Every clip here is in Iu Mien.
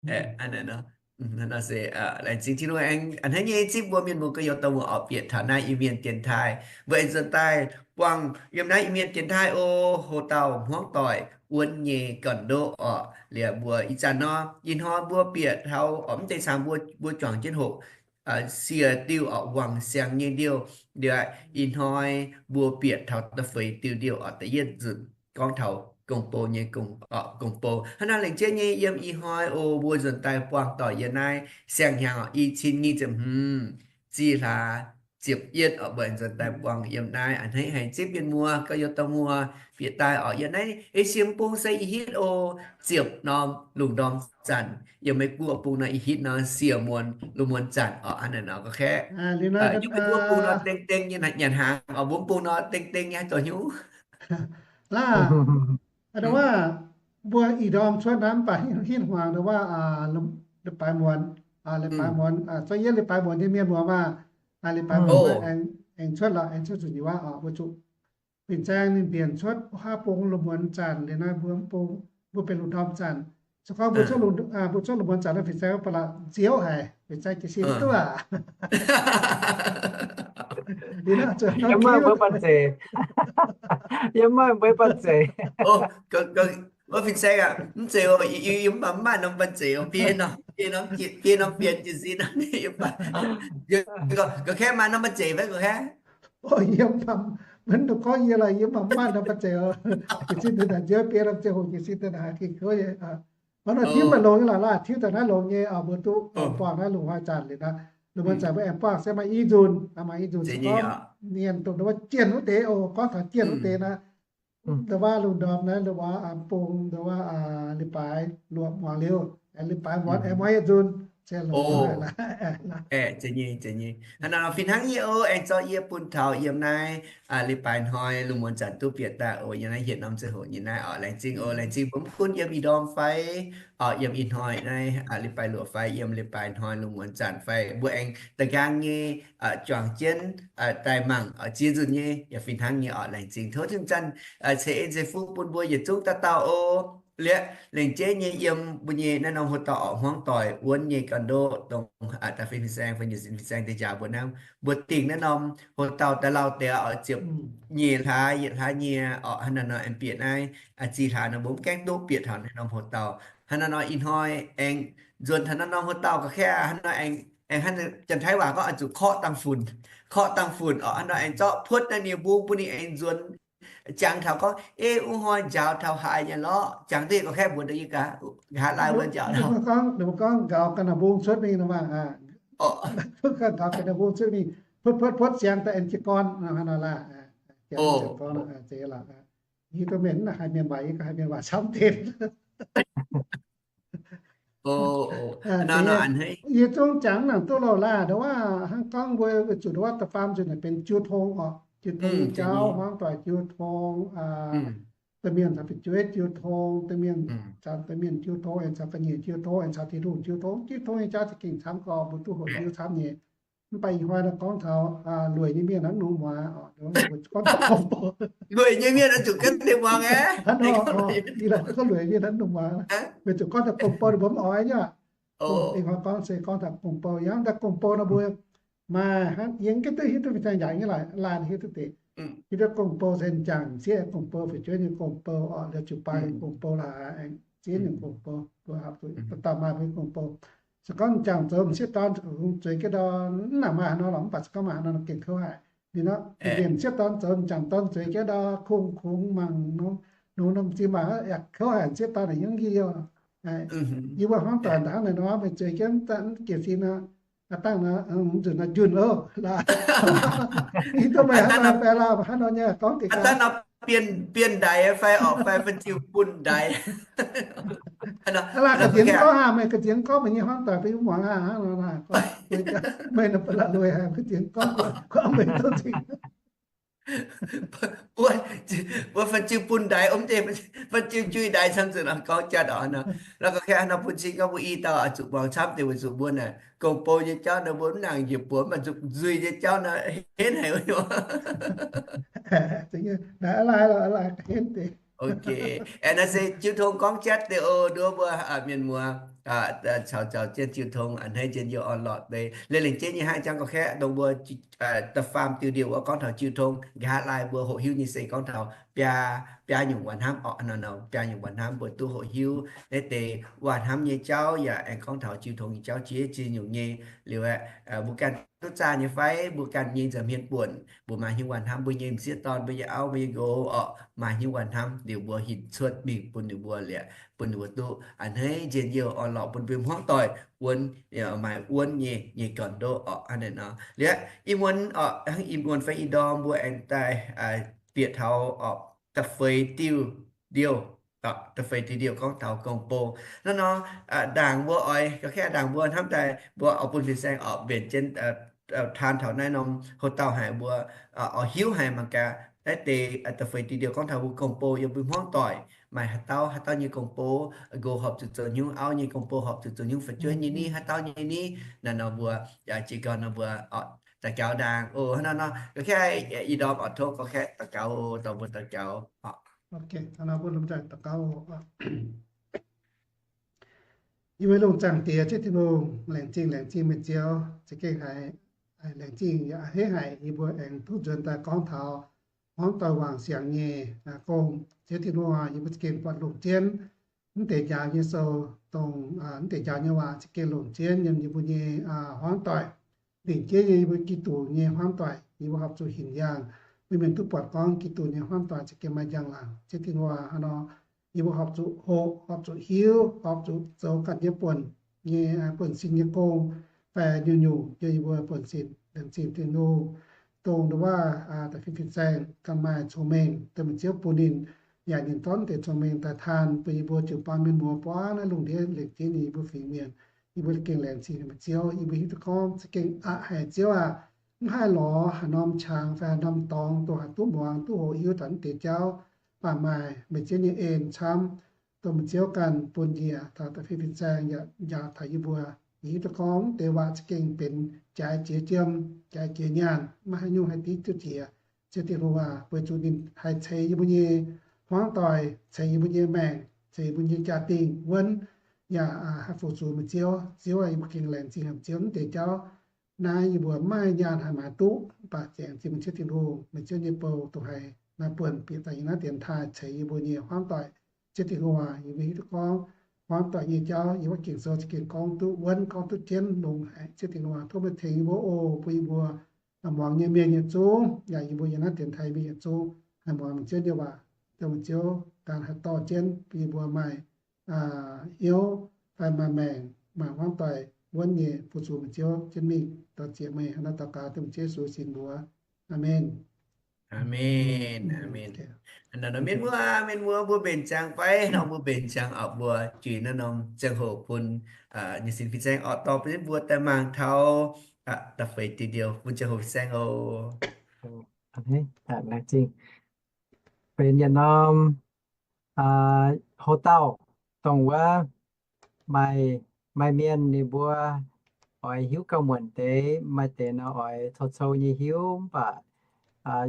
Hnangv naaiv nor, hnangv nor se laengz zingh Tin-Hungh aengx a'hneiv nyei zipv mbuo mienh muoz gorx-youz dorh mbuo oix bieqc taux naaiv Iu-Mienh dienx taaih. Mbuo aengx nzuonx daaih buangh yiem naaiv Iu-Mienh dienx taaih oc. Hoc dauh hmuangv doic wuonv nyei gorn-ndoqv oc. Liuz mbuo ih zanc nor, ih hnoi mbuo bieqc taux oc, mv deix cangx mbuo, mbuo juangc jienv hoqc, sie diuh oc, wangc siangx nyei diuh. Liuz ih hnoi mbuo bieqc taux da'feix diuh diuh oc, da'yietv nzunc gorngv taux gong-bou nyei, gong-bou. Hnangv naaiv lengc jeiv nyei yiem ih hnoi oc, mbuo nzuonx daaih buangh doic yiem naaiv siang-hnyangx oc, i cin nyic ziepc hmz zih hlaax ziepc yietv oc, mbuo nzuonx daaih buangh yiem naaiv. A'hneiv haic zipv mienh muoz gorx-youz dorh mbuo bieqc daaih oc. Yiem naaiv ei sie bung se ih hitv oc, ziepc norm lungh ndorm zanc. Yiem Meiv Guoqv bung nor ih hitv nor, sie muonz lungh muonz zanc oc. Hnangv naaiv nor gorngv kaeqv, yiem Meiv Guoqv bung nor deng deng nyei nyanc hnaangx oc, mbuo bung nor deng deng nyei haaix zoux hnyouv. Laav, ndo wuov, mbuo ih ndorm cuotv naaiv mv baac hitv hmuangx ndo wuov, leiz-baaix muonz, leiz-baaix muonz, zorqv yietv leiz-baaix muonz nyei mienh muoz maah, leiz-baaix muonz aengx cuotv lorqc, aengx cuotv zuqc nyei wuov oc, mbuo zuqc fin-saeng ninh mbienc cuotv haav bung lungh muonz zanc liuz naaiv mbuo, mbuo benx lungh ndorm zanc. Se gorngv mbuo, mbuo cuotv lungh muonz zanc nor fin-saeng ba'laqc nziouv haic, fin-saeng jiez sin duqv aqv. Yiem meih mbuo banh zeic. Yiem meih mbuo banh zeic. Wuov fin-saeng aac, mv zeiz oc, yie mv baac mv maaih norm banh zeic oc, biei norm, biei norm, biei norm bienx jiez sin. Gorqv-kaeqv maaih norm banh zeic fai gorqv-kaeqv? Yie mv baac, mv dungx gorngv yie lorqc, yie mv baac mv maaih norm banh zeic oc. Jiez sin daaih nziouv biei norm ziangh hoc jiez sin daaih haiz gengh kouv nyei. Hnangv nor tiuv maaih longx nyei lorqc, laav tiuv daaih naaiv longx nyei oc, mbuo duqv buangh naaiv lungh hnoi zanc liuz naaiv. Lungh muonz zanc mbuo aengx buangh se maaih i nzunc, maaih i nzunc se gorngv mienh dongh wuov jienh wuov deix oc, gorngv taux jienh wuov deix naaiv, ndo wuov lungh ndorm naaiv, ndo wuov bung, ndo wuov leiz-baaix luoqc muangx liuz, leiz-baaix muonz aengx maaih i nzunc. Hnangv nor fih hnangv nyei oc, aengx zorqv yie bun taux yiem naaiv leiz-baaix hnoi lungh muonz zanc duqv bieqc daaih oc, yiem naaiv hietc norm ziangh hoc nyei naaiv oc. Laengz zingh oc, laengz zingh mbuo mv gunv yiem ih ndorm fai oc, yiem ih hnoi naaiv leiz-baaix luoqc fai yiem leiz-baaix hnoi lungh muonz zanc fai mbuo aengx da'nqaang nyei juangc jienv daaih mangc oc, ziex nzunc nyei yaac fih hnangv nyei oc. Laengz zingh tov tin-zanc ceix en ceix fuqv bun mbuo yietc zungv dauh dauh oc. Liuz lengc jeiv nyei yiem mbuo nyei naaiv norm hoc dauh oc, hmuangv doic wuonv nyei ganh ndoqv dongh da'feix fin-saeng fai nyei sin fin-saeng deix njaaux mbuo naaiv, mbuo dingh naaiv norm hoc dauh daaih lauh deix oc, ziepc nyeic hlaax yietc hlaax nyei oc, hnangv naaiv nor aengx bieqc naaiv zih hlaax nor mbuo mv gaengh duqv bieqc taux naaiv norm hoc dauh. Hnangv naaiv nor ih hnoi aengx nzuonx taux naaiv norm hoc dauh gorqv-kaeqv, hnangv nor aengx, aengx hnangv janx-taiv waac gorngv oix zuqc korqv dangh funx, korqv dangh funx oc, hnangv nor aengx zorqv puotv naaiv nyei mbung bun ninh aengx nzuonx jangx taux gorngv, ei, wuov hnoi njaaux taux haaix nyei lorqc, jangx duqv gorqv-kaeqv mbuox deix yie gaax, nqa'haav laai wuov njaaux taux. Ninh mbuo gorngv nqaaux ganh naaic mbung cuotv mingh nor maah, nqaaux ganh naaic mbung cuotv mingh, puotv puotv puotv siang daaih aengx jiez gorn nor, hnangv nor laah. Yie duqv mienh haiz mienh waac, yie haiz mienh waac camv deix. Yie zungv jangx nangc duqv loh laah, ndo wuov hnangv gorngv mbuo weic zuqc ndo wuov da'faam nzunc naaic benx jiu tong oc, jiu tong nyei jauv, hmuangv doic jiu tong, da'mienh caux fu'jueiv jiu tong, da'mienh caux da'mienh jiu tong, aengx caux ga'nyiec jiu tong, aengx caux Tin-Hungh jiu tong. Jiu tong nyei jauv za'gengh camv gorqv, mbuo duqv hoqc jiu camv nyei. Mv baac ih hnoi nor gorngv taux lueic nyei mienh naaiv mv nungx muangx oc, gorngv taux lueic nyei mienh oix zuqc gaengh deix muangx aqv. Hnangv nor, gorngv lueic mienh naaiv mv nungx muangx, weic zuqc gorngv taux gong-bou ninh mbuo mv oix nyei. Ih hnoi gorngv se gorngv taux gong-bou, yangh daaih gong-bou nor mbuo maaih hnangv yie mv gaengh duqv hiuv duqv fin-saeng yaac nyei laaih, hiuv duqv deix. Hiuv duqv gong-bou se jangx sieqv gong-bou, fu'jueiv nyei gong-bou oc, liuz jiu-baang nyei gong-bou laaix, sieqv nyei gong-bou, mbuo dauh maaih mbuo nyei gong-bou. Se gorngv m'jangc zoux m'sieqv dorn kungx zueiz jienv ndau, mv nangc maaih haaix nor lorqc, mv baac se gorngv maaih haaix nor nor gengh kouv haic. Ninh nor, m'jangc m'sieqv dorn zoux m'jangc dorn zueiz jienv ndau, kungx kungx mangc nongx norm zinh mangc, yaac kouv haic, m'sieqv dorn yaac hnyouv nqi youh. Yie mbuo hmuangv doic hnangv naaic nor, meih zueiz jienv jiez sin nor, dangh nor, mv nzunc nor njunh loh. Yie duqv meih hnangv nor baeqc lauh, hnangv nor nyei gorngv deix gaax. Bienh ndaix fai oc, fai fai ziu bun ndaix. Aa, ga'ziex gorngv haac, meih ga'ziex gorngv meih nyei hmuangv doic bun yie muangx haac hnangv nor. Meih nor ba'laqc lueic haic, ga'ziex gorngv, gorngv meih duqv zingh. Wuov, wuov fai ziu bun ndaix, fai ziu jui ndaix camv nzunc nor gorngv jatv oc nor. La'gorngv ka'hnangv nor bun cing gorngv mbuo i dauh oix zuqc muangx camv deix weic zuqc mbuo naaic gong-bou nyei jauv nor mbuo mv nangc njiec buoz, mv baac zuqc nzuih nyei jauv nor henv haic wuov nyei. Naaiv laaih, laaih henv deix. Ok, aeqv, naaiv se jiu tong gorngv jatv deix oc, nduov mbuo mienh muoz. caux zaux jienv jiu tong a'hneiv njien-youh orn-lorqc deix. Liuz lengc jeiv nyei hnangv jangx gorqv-kaeqv dongh mbuo da'faam diuh ndie-wuov gorngv taux jiu tong, nqa'haav laai mbuo hoqc hiuv nyei se gorngv taux biaa, biaa nyungc waac hnamv orqc. Biaa nyungc waac hnamv mbuo duqv hoqc hiuv naaiv deix waac hnamv nyei jauv yaac aengx gorngv taux jiu tong nyei jauv jiex ziex nyungc nyei. Liuz aeqv, mbuo ganh duqv zaah nyei fai mbuo ganh nyei nza'hmien buonc, mbuo maaih hnyouv waac hnamv mbuo nyei m'sieqv dorn, mbuo nyei auv, mbuo nyei nqox orqc, maaih hnyouv waac hnamv liuz mbuo hinc cuotv mingh bun ninh mbuo liuz, bun ninh mbuo duqv a'hneiv njien-youh orn-lorqc, bun mbuo hmuangv doic wuonv, maaih wuonv nyei, nyei gorn-ndoqv orqc. Hnangv naaiv nor liuz, ih muonz orqc, ih muonz fai ih ndorm mbuo aengx daaih bieqc taux orqc, da'feix diuh ndiouh, da'feix diuh ndiouh gorngv taux gong-bou. Hnangv nor, ndaangc mbuo oix, gorqv-kaeqv ndaangc mbuo hnamv daaih mbuo oix bun fin-saeng orqc mbenc jienv taan taux naaiv norm houx-dauh haic mbuo oix hiuv haic mangc gaax naaiv deix da'feix diuh ndiouh gorngv taux mbuo gong-bou yiem mbuo hmuangv doic maaih haaix dauh, haaix dauh nyei gong-bou, nqox horpc zuqc zoux haaix nyungc, auv nyei gong-bou horpc zuqc zoux haaix nyungc, fu'jueiv nyei ni, haaix dauh nyei ni. Naaiv nor mbuo jiez gorn nor mbuo daux gaux ndaangc oc. Hnangv nor nor gorqv-kaeqv ih ndorm oix tov gorqv-kaeqv daux gaux oc, dorh mbuo daux gaux oc. Yie mbuo lungh zaangc Diex, Ziouv Tin-Hungh, laengz zingh, laengz zingh meih Ziouv, za'gengh haiz laengz zingh yaac a'hneiv haic yie mbuo aengx duqv nzuonx daaih gorngv taux hmuangv doic wangc siangx nyei gong. Ziouv Tin-Hungh, yie mbuo za'gengh buatc longc jienv mv deix njaaux nyei sou, dongh mv deix njaaux nyei waac za'gengh longc jienv yiem yie mbuo nyei hmuangv doic. Lingc jeiv nyei yie mbuo Giduc nyei hmuangv doic, yie mbuo horpc zuqc hinc yaangh. Mbuo mienh duqv buatc gorngv Giduc nyei hmuangv doic za'gengh maaih njang-laangc. Ziouv Tin-Hungh aac, hnangv nor yie mbuo horpc zuqc hoqc, horpc zuqc hiuv, horpc zuqc zoux ganh nyei buonc nyei, buonv-sin nyei gong, fai nyungc-nyungc yiem yie mbuo buonv-sin. Laengz zingh Tin-Hungh, dongh ndongc wuov da'feix fin-saeng ganh maaih cong-mengh, dongh meih Ziouv bun ninh, yaac ninh zorqv deix cong-mengh daaih taan bun yie mbuo jiu-baang mienh muoz buangv naaiv lungh ndiev lengc jeiv nyei yie mbuo fingx mienh. Yie mbuo za'gengh laengz zingh meih Ziouv. Yie mbuo hiuv duqv gorngv za'gengh aqc haic Ziouv aac, mv haih lorz haaix norm qangx fai haaix norm dorngx dongh haih duqv muangx duqv hoqc hiuv taux naaiv deix jauv. Mv baac maaih meih Ziouv nyei en camv, dongh meih Ziouv ganh bun njiec taux da'feix fin-saeng yaac njaaux taux yie mbuo. Yie hiuv duqv gorngv mv deix waac za'gengh benx jaaix jiex jiem, jaaix jiex nyaanh, maiv haaix nyungc haih div duqv jiex. Ziouv Tin-Hungh aac, weic zuqc ninh haih ceix yie mbuo nyei hmuangv doic, ceix yie mbuo nyei maengc, ceix yie mbuo nyei jaa-dingh wuonv, yaac haih fu-sux meih Ziouv. Ziouv aac, yie mbuo gengh laengz zingh meih Ziouv mv deix jauv. Naaiv yie mbuo maiv maaih nyaanh haih maaiz duqv, mv baac laengz zingh meih Ziouv Tin-Hungh, meih Ziouv nyei bou dongh haiz maaih buonc bieqc daaih yiem naaiv dienx taaih ceix yie mbuo nyei hmuangv doic. Ziouv Tin-Hungh aac, yie mbuo hiuv duqv gorngv hmuangv doic nyei jauv yiem wuov Ging-Sou za'gengh gorngv duqv wuonv, gorngv duqv jienv longx haic. Ziouv Tin-Hungh aac, tov meih tengx yie mbuo oc, bun yie mbuo muangx nyei mienh yietc zungv, yaac yie mbuo yiem naaiv dienx taaih mienh yietc zungv haih muangx meih Ziouv nyei waac, dongh meih Ziouv ganh haih dorh jienv bun yie mbuo maaih hnyouv fai maaih maengc, maaih hmuangv doic wuonv nyei fu-sux meih Ziouv jienv mingh. Daux zieqc meih hnangv naaiv daux gaux dengh meih Ziouv Yesu sin mbuox. Aamen. Aamen. Aamen. Naaiv norm mienh muoz, mienh muoz mbuo mbenc ziangx fai nor mbuo mbenc ziangx orqc, mbuo juix naaiv norm ziangh hoc bun nyei sin fin-saeng orqc dorh bun mbuo daaih mangc taux da'feix diuh ndiouh bun ziangh hoc fin-saeng oc. Benx yietc norm houx-dauh dongh wuov maaih, maaih mienh ninh mbuo oix hiuv gauh muonc deix, maaih deix nor oix cou-cou nyei hiuv, mv baac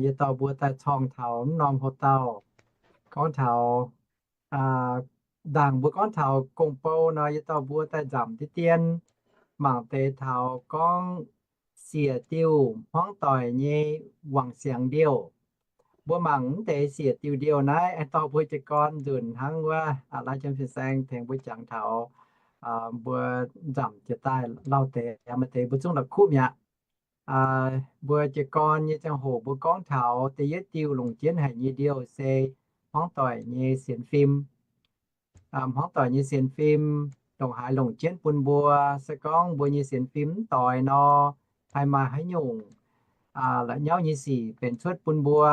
yie dorh mbuo daaih corng taux norm houx-dauh gorngv taux, ndaangc mbuo gorngv taux gong-bou nor, yie dorh mbuo daaih nzamc diqv dien, mangc deix taux gorngv siec diuh hmuangv doic nyei wangc siangx ndiouh. Mbuo mangc mv deix siec diuh ndiouh naaiv, dorh mbuo jiez gorn nzunc hnangv wuov, aa, lai jienv fin-saeng tengx mbuo jangx taux, mbuo nzamc jiez daaih lauh deix, maaih deix mbuo zungv la'kuqv mi'aqv. Mbuo jiez gorn nyei ziangh hoc mbuo gorngv taux da'yietv diuh longc jienv haic nyei ndiouh se hmuangv doic nyei sienx fim. Hmuangv doic nyei sienx fim ndongc haaix longc jienv bun mbuo, se gorngv mbuo nyei sienx fim mv doix nor, haih maaih haaix nyungc la'nyauv nyei sic benx cuotv bun mbuo.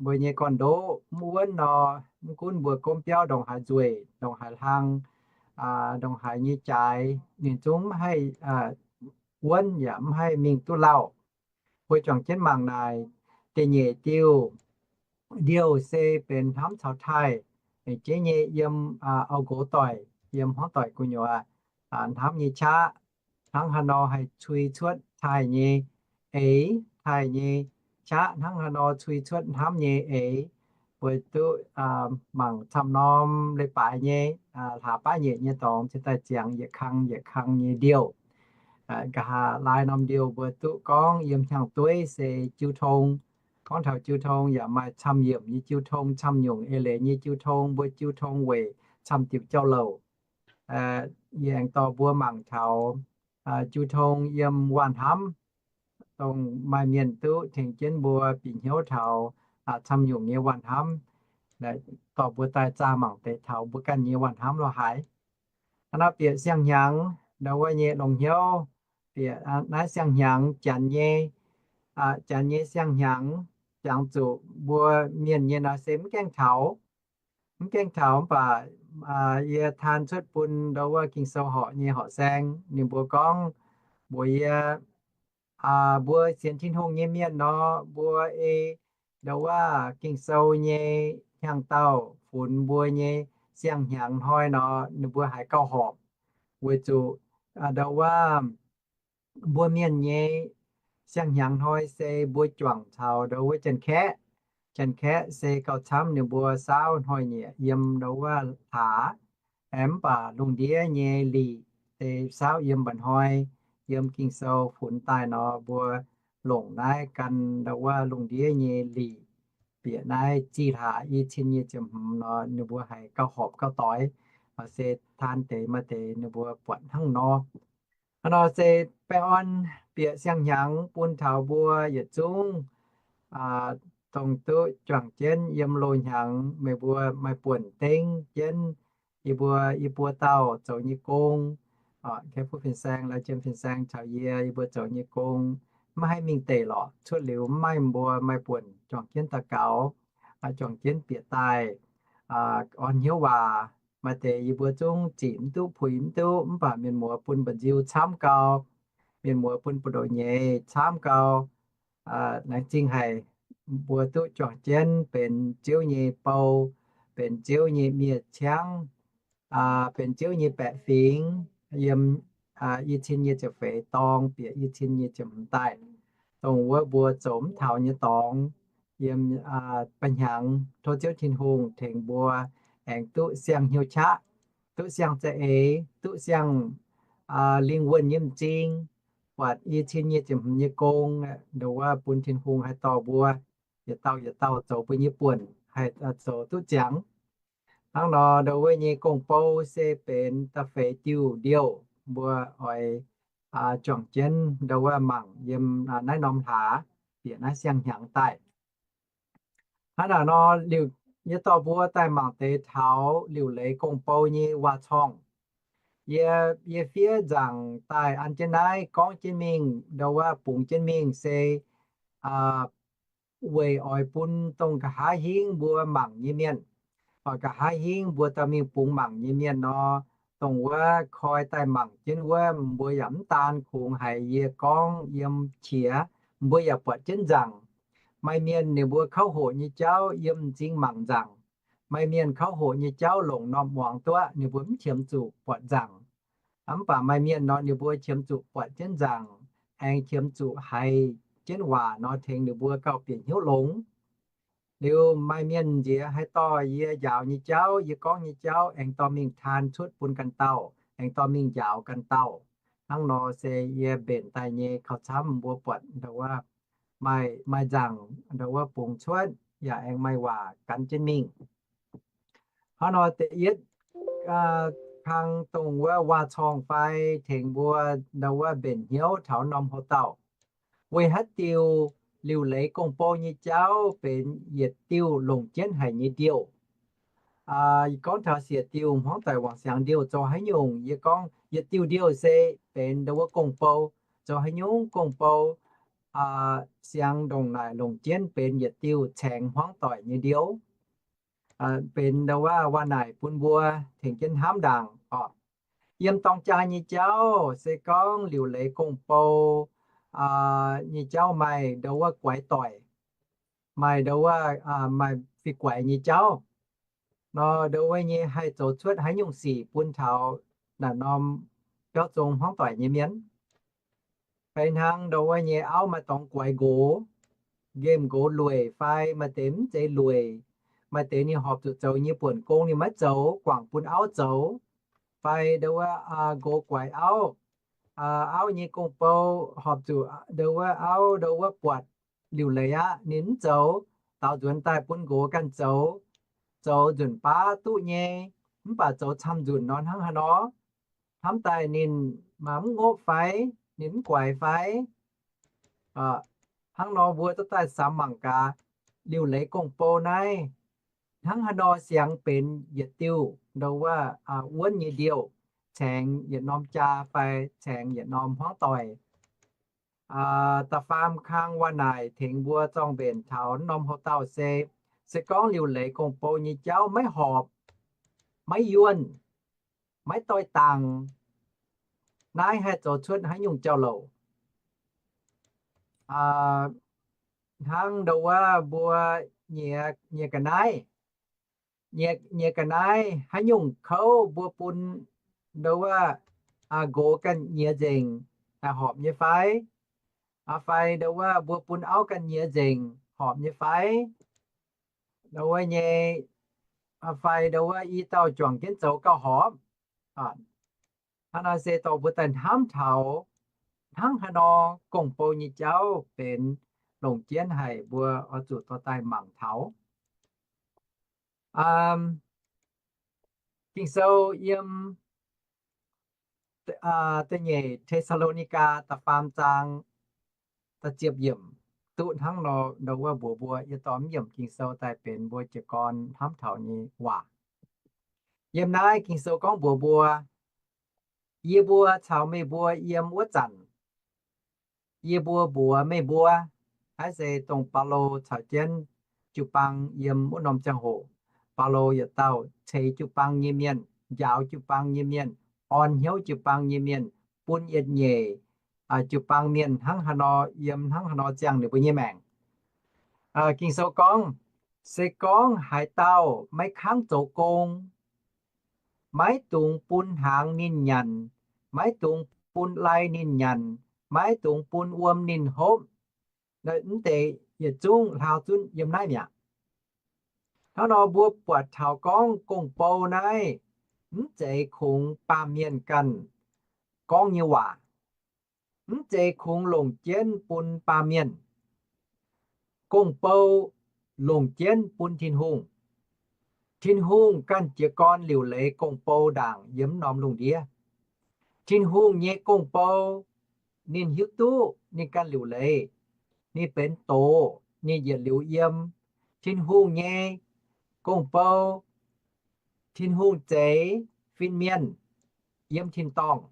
Mbuo nyei gorn-ndoqv mv wuonv nor, mv gunv mbuo gomv biauv ndongc haaix nzueic, ndongc haaix hlang, ndongc haaix nyei jaaix, ninh zungv mv haih wuonv yaac mv haih mingh duqv lauh. Mbuo juangc jienv mangc naaic, da'nyeic diuh ndiouh se benx hnamv caux taaih, jeiv nyei yiem auv-nqox doic, yiem hmuangv doic gu'nyuoz hnamv nyei qaqv, hnangv haaix nor haih cui cuotv taaih nyei eix, taaih nyei qaqv hnangv haaix nor cui cuotv hnamv nyei eix. mbuo duqv mangc camv norm leiz-baaix nyei, hlaax baav nyeic nyei dorngx cingx daaih ziangx yietc kang yietc kang nyei ndiouh. Nqa'haav laai norm ndiouh mbuo duqv gorngv yiem hnyangx-dueiv se jiu tong. Gorngv taux jiu tong yaac maaih camv yiemc nyei jiu tong, camv nyungc eix leiz nyei jiu tong, mbuo jiu tong weic camv diuc jauv-louc. Yie aengx dorh mbuo mangc taux jiu tong yiem waanh hnamv, dongh maaih mienh duqv tengx jienv mbuo bieqc hnyouv taux camv nyungc nyei waanh hnamv, dorh mbuo daaih zaah mangc deix taux mbuo ganh nyei waanh hnamv lorh haaix. Hnangv nor bieqc siang-hnyangx ndau wuov nyei longx hnyouv, bieqc naaiv siang-hnyangx janx nyei, janx nyei siang-hnyangx, jangx zuqc mbuo mienh nyei nor se mv gaengh taux, mv gaengh taux mv baac yie taan cuotv bun ndau wuov Ging-Sou horqc nyei horqc saeng, ninh mbuo gorngv mbuox yie, mbuo sienx Tin-Hungh nyei mienh nor, mbuo ei ndau wuov Ging-Sou nyei hnyangx-daauh funx mbuo nyei siang-hnyangx hnoi nor, ninh mbuo haiz gauh horpc. Weic zuqc ndau wuov mbuo mienh nyei siang-hnyangx hnoi se mbuo juangc caux ndau wuov Janx-Kaeqv. Janx-Kaeqv se gauh camv ninh mbuo saauv hnoi-nyieqc yiem ndau wuov hlaax, mv baac lungh ndiev nyei lic se saauv yiem mba'hnoi. Yiem Ging-Sou funx daaih nor, mbuo longc naaiv gan ndau wuov lungh ndiev nyei lic, bieqc naaiv zih hlaax i cin nyic ziepc hmz nor, ninh mbuo haiz gauh horpc gauh doix. Se taan deix maaih deix ninh mbuo buatc hnangv nor. Hnangv nor se baengh orn bieqc siang-hnyangx bun taux mbuo yietc zungv dongh duqv juangc jienv yiem loz-hnyangx, meih mbuo maaih buonc dengv jienv yie mbuo, yie mbuo dauh zoux nyei gong. Fin-saeng, Jiem Fin-Saeng caux yie, yie mbuo zoux nyei gong maiv haih mingh deic lorqc. Cuotv liuz maiv maaih mbuo maaih buonc juangc jienv daux gaux, juangc jienv bieqc daaih, orn hnyouv waac. Maaih deix yie mbuo zungv zic mv duqv, puix mv duqv, mv baac mienh muoz bun mba'nziu camv gau, mienh muoz bun buoz-ndoqv nyeiz camv gau. Laengz zingh haic mbuo duqv juangc jienv benx Ziouv nyei bou, benx Ziouv nyei miev-ciangv, benx Ziouv nyei baeqc fingx, yiem i cin nyic ziepc feix dorng bieqc i cin nyic ziepc hmz daaih, dongh wuov mbuo zoux mv taux nyei dorngx, yiem ba'hnyangx tov Ziouv Tin-Hungh tengx mbuo aengx duqv siang-hnyouv qaqv, duqv siang-za'eix, duqv siang-lingh wuonh nyei m'zing, buatc i cin nyic ziepc hmz nyei gong, ndongc wuov bun Tin-Hungh haih dorh mbuo yietc dauh yietc dauh zoux mbuo nyei buonc haih zoux duqv ziangx. Hnangv nor ndongc wuov nyei gong-bou se benx da'feix diuh ndiouh, mbuo oix juangc jienv ndongc wuov mangc yiem naaiv norm hlaax bieqc naaiv siang-hnyangx daaih. Hnangv naaic nor, liuz yie dorh mbuo daaih mangc deix taux liuc leiz gong-bou nyei waac-corngh. Yie, yie fiev nzaangc daaih an jienv naaiv gorngv jienv mingh, ndongc wuov bungx jienv mingh se weic oix bun dongh nqa'haav hingv mbuo mangc nyei mienh, oix nqa'haav hingv mbuo dorh mingh bungx mangc nyei mienh nor, dongh wuov koi daaih mangc jienv wuov, mbuo yaac mv daan kungx haiz yie gorngv yiem qiex, mbuo yaac buatc jienv nzaangc. Maaih mienh ninh mbuo kouv hoqc nyei jauv yiem m'zing mangc nzaangc. Maaih mienh kouv hoqc nyei jauv longc norm muangx duqv, ninh mbuo mv qiemx zuqc buatc nzaangc. Mv baac maaih mienh nor, ninh mbuo qiemx zuqc buatc jienv nzaangc, aengx qiemx zuqc haiz jienv waac nor tengx ninh mbuo gauh bieqc hnyouv longx. Liuz maaih mienh nziex haih dorh yie njaaux nyei jauv, yie gorngv nyei jauv aengx dorh mingh taan cuotv bun ganh dauh, aengx dorh mingh njaaux ganh dauh. Hnangv nor se yie mbenc daaih nyei kaux camv mbuo buatc ndongc wuov maaih, maaih nzaangc ndongc wuov bungx cuotv, yaac aengx maaih waac gan jienv mingh. Hnangv nor da'yietv kang dongh wuov waac-corngh fai tengx mbuo ndongc wuov mbenc hnyouv taux norm houx-dauh. Weic haaix diuc liuc leiz gong-bou nyei jauv benx yietc diuh longc jienv haic nyei ndiouh? Gorngv taux siec diuh hmuangv doic wangc siangx ndiouh zoux haaix nyungc, yie gorngv yietc diuh ndiouh se benx ndongc wuov gong-bou. Zoux haaix nyungc gong-bou siangx ndongc naaic longc jienv benx yietc diuh caengx hmuangv doic nyei ndiouh? Benx ndongc wuov waac naaic bun mbuo tengx jienv hnamv ndaangc oc. Yiem dorng jaa nyei jauv se gorngv liuc leiz gong-bou nyei jauv maaih ndongc wuov guaix doic, maaih ndongc wuov maaih fih guaix nyei jauv. Nor ndongc wuov nyei haih zoux cuotv haaix nyungc sic bun taux naaic norm biauv zong hmuangv doic nyei mienh. Fai hnangv ndongc wuov nyei auv maaih dorngx guaix nqox, nqemh nqox lueic fai maaih deix mv zeiz lueic, Maaih deix ninh horpc zuqc zoux nyei buonc gong ninh maiv zoux, guangc bun auv zoux, fai ndo wuov nqox guaix auv, auv nyei gong-bou horpc zuqc ndo wuov auv ndo wuov buatc liuc leiz aqv, ninh mv zoux, daaux nzuonx daaih bun nqox ganh zoux, zoux nzunc baav duqv nyei, mv baac zoux camv nzunc nor hnangv haaix nor? Hnamv daaih ninh mv ngopv fai? Ninh mv guaix fai? Hnangv nor mbuo dorh daaih samx mangc gaax, liuc leiz gong-bou naaiv hnangv haaix nor siangx benx yietc diuh ndo wuov wuonv nyei ndiouh, caengx yietc norm jaa fai caengx yietc norm hmuangv doic. Da'faam kang waac naaic tengx mbuo zorng-mbenc taux norm houx-dauh se, se gorngv liuc leiz gong-bou nyei jauv maiv horpc, maiv yuonh, maiv doix-dangc, naaiv haih zoux cuotv haaix nyungc jauv-louc? Hnangv ndo wuov mbuo nyiex ga'naaiv, nyiex ga'naaiv haaix nyungc kouv mbuo bun ndo wuov nqox ganh nyiex nzengc horpc nyei fai? Fai ndo wuov mbuo bun auv ganh nyiex nzengc horpc nyei fai? Ndo wuov nyei, fai ndo wuov i dauh juangc jienv zoux gauh horpc? Hnangv naaiv se dorh mbuo daaih hnamv taux hnangv haaix nor gong-bou nyei jauv benx longc jienv haic, mbuo oix zuqc dorh daaih mangc taux. Ging-Sou yiem da'nyeic Te^saa^lo^ni^gaa da'faam zaang da'ziepc yiemc duqv hnangv nor, ndo wuov mbuox mbuo, yie dorh mv yiemc Ging-Sou daaih benx mbuo jiez gorn hnamv taux nyei waac. Yiem naaiv Ging-Sou gorngv mbuox mbuo, yie mbuo caux meih mbuo yiem wuov zanc, yie mbuo mbuox meih mbuo, naaiv se dongh Baulo caux jienv jiu-baang yiem wuov norm ziangh hoc. Baulo yietc dauh ceix jiu-baang nyei mienh, njaaux jiu-baang nyei mienh, orn hnyouv jiu-baang nyei mienh, bun yietc nyeic jiu-baang mienh hnangv haaix nor yiem, hnangv haaix nor ziangh ninh mbuo nyei maengc. Ging-Sou gorngv, se gorngv haaix dauh maiv kangv zoux gong, maiv dungx bun hnaangx ninh nyanc, maiv dungx bun lai ninh nyanc, maiv dungx bun wuom ninh hopv. Mv deix yietc zungv hlaau zunv yiem naaiv mi'aqv. Hnangv nor mbuo buatc taux gorngv gong-bou naaiv mv zeiz kungx baamh mienh ganh gorngv nyei waac, mv zeiz kungx longc jienv bun baamh mienh. Gong-bou longc jienv bun Tin-Hungh. Tin-Hungh ganh jiez gorn liuc leiz gong-bou ndaangc yiem norm lungh ndiev. Tin-Hungh nyei gong-bou ninh hiuv duqv ninh ganh liuc leiz. Ninh benx doz, ninh yietc liuz yiem. Tin-Hungh nyei gong-bou, Tin-Hungh zeix fin-mienh yiem tin-dorngh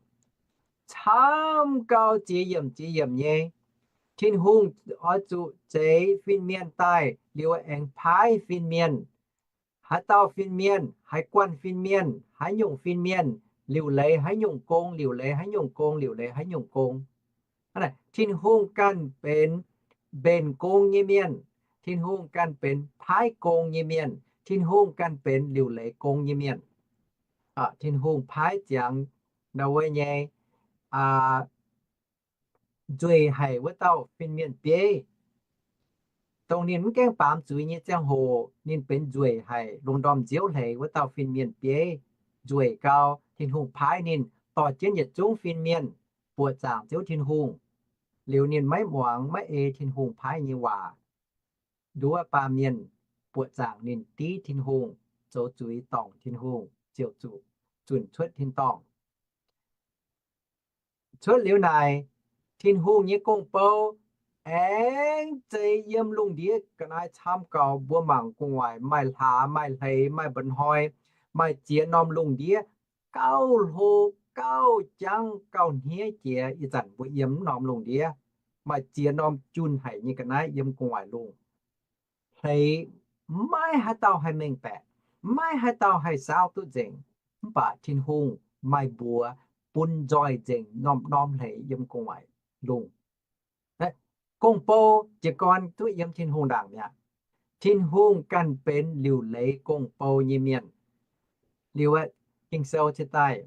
camv gau ziex yiemc ziex yiemc nyei. Tin-Hungh oix zuqc zeix fin-mienh daaih liuz aengx paaiv fin-mienh. Haaix dauh fin-mienh, haaix guanh fin-mienh, haaix nyungc fin-mienh, liuc leiz haaix nyungc gong, liuc leiz haaix nyungc gong, liuc leiz haaix nyungc gong. Tin-Hungh ganh benx mbenc gong nyei mienh. Tin-Hungh ganh benx paaiv gong nyei mienh. Tin-Hungh ganh benx liuc leiz gong nyei mienh. Tin-Hungh paaiv ziangx wuov nyei nzueic haic wuov dauh fin-mienh bieiv. Dongh ninh mv gaengh baamz zuiz nyei ziangh hoc ninh benx nzueic haic, lungh ndorm nziouv hleix wuov dauh fin-mienh bieiv. Nzueic gau, Tin-Hungh paaiv ninh dorh jienv yietc zungv fin-mienh buoqc zaangc Ziouv Tin-Hungh. Liuz ninh maiv muangx maiv ei Tin-Hungh paaiv nyei waac. Nduov baamh mienh buoqc zaangc ninh div Tin-Hungh, zoux zuiz dorngc Tin-Hungh, ziouc zuqc zunc cuotv tin-dorngh. Cuotv liuz naaic, Tin-Hungh nyei gong-bou aengx zeix yiem lungh ndiev ga'naaiv camv gau. Mbuo mangc gu'nguaaic maaih hlaax, maaih hleix, maaih mba'hnoi, maaih ziex norm lungh ndiev, gauh hlo, gauh jangv, gauh hniev jiex. Ih zanc mbuo yiem norm lungh ndiev maaih ziex norm junh haic nyei ga'naaiv yiem gu'nguaaic lungh. Hleix maiv haaix dauh haih mengh baeqc, maiv haaix dauh haih saauv duqv nzengc. Mv baac Tin-Hungh maaih mbuox bun nzoih nzengc norm-norm hleix yiem gu'nguaaic lungh. Gong-bou jiez gorn duqv yiem Tin-Hungh ndaangc mi'aqv. Tin-Hungh ganh benx liuc leiz gong-bou nyei mienh. Liuz, Ging-Sou ciex daaih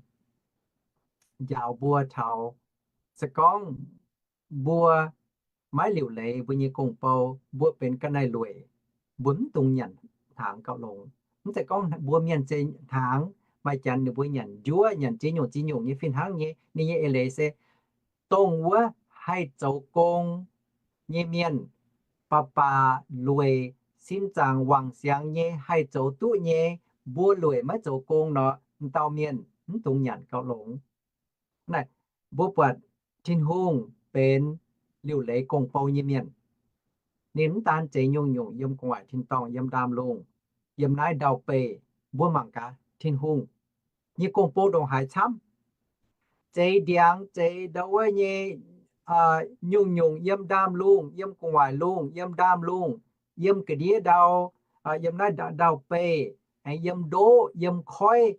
njaaux mbuo taux, se gorngv mbuo maiv liuc leiz mbuo nyei gong-bou, mbuo benx ga'naaiv-lueic, mbuo mv dungx nyanc hnaangx gauh longx. Mv zeiz gorngv mbuo mienh se hnaangx, maaih janx ninh mbuo nyanc njuov, nyanc ziex nyungc ziex nyungc nyei fih hnangv nyei. Ninh nyei eix leiz se dongh wuov haih zoux gong nyei mienh, baac baac lueic, sin zaangc wangc siangx nyei, haih zoux duqv nyei, mbuo lueic maiv zoux gong nor, m'dauh mienh mv dungx nyanc gauh longx. Naaiv, mbuo buatc Tin-Hungh benx liuc leiz gong-bou nyei mienh. Ninh mv daan zeix nyungc-nyungc yiem gu'nguaaic tin-dorngh, yiem ndaamv-lungh, yiem naaiv ndau-beih, mbuo mangc gaax Tin-Hungh nyei gong-bou ndongc haaix camv. Zeix ndiangx, zeix ndau wuov nyei nyungc-nyungc yiem ndaamv-lungh, yiem gu'nguaaic lungh, yiem ndaamv-lungh, yiem ga'ndiev ndau, yiem naaiv ndau-beih, aengx yiem ndoqv, yiem koiv,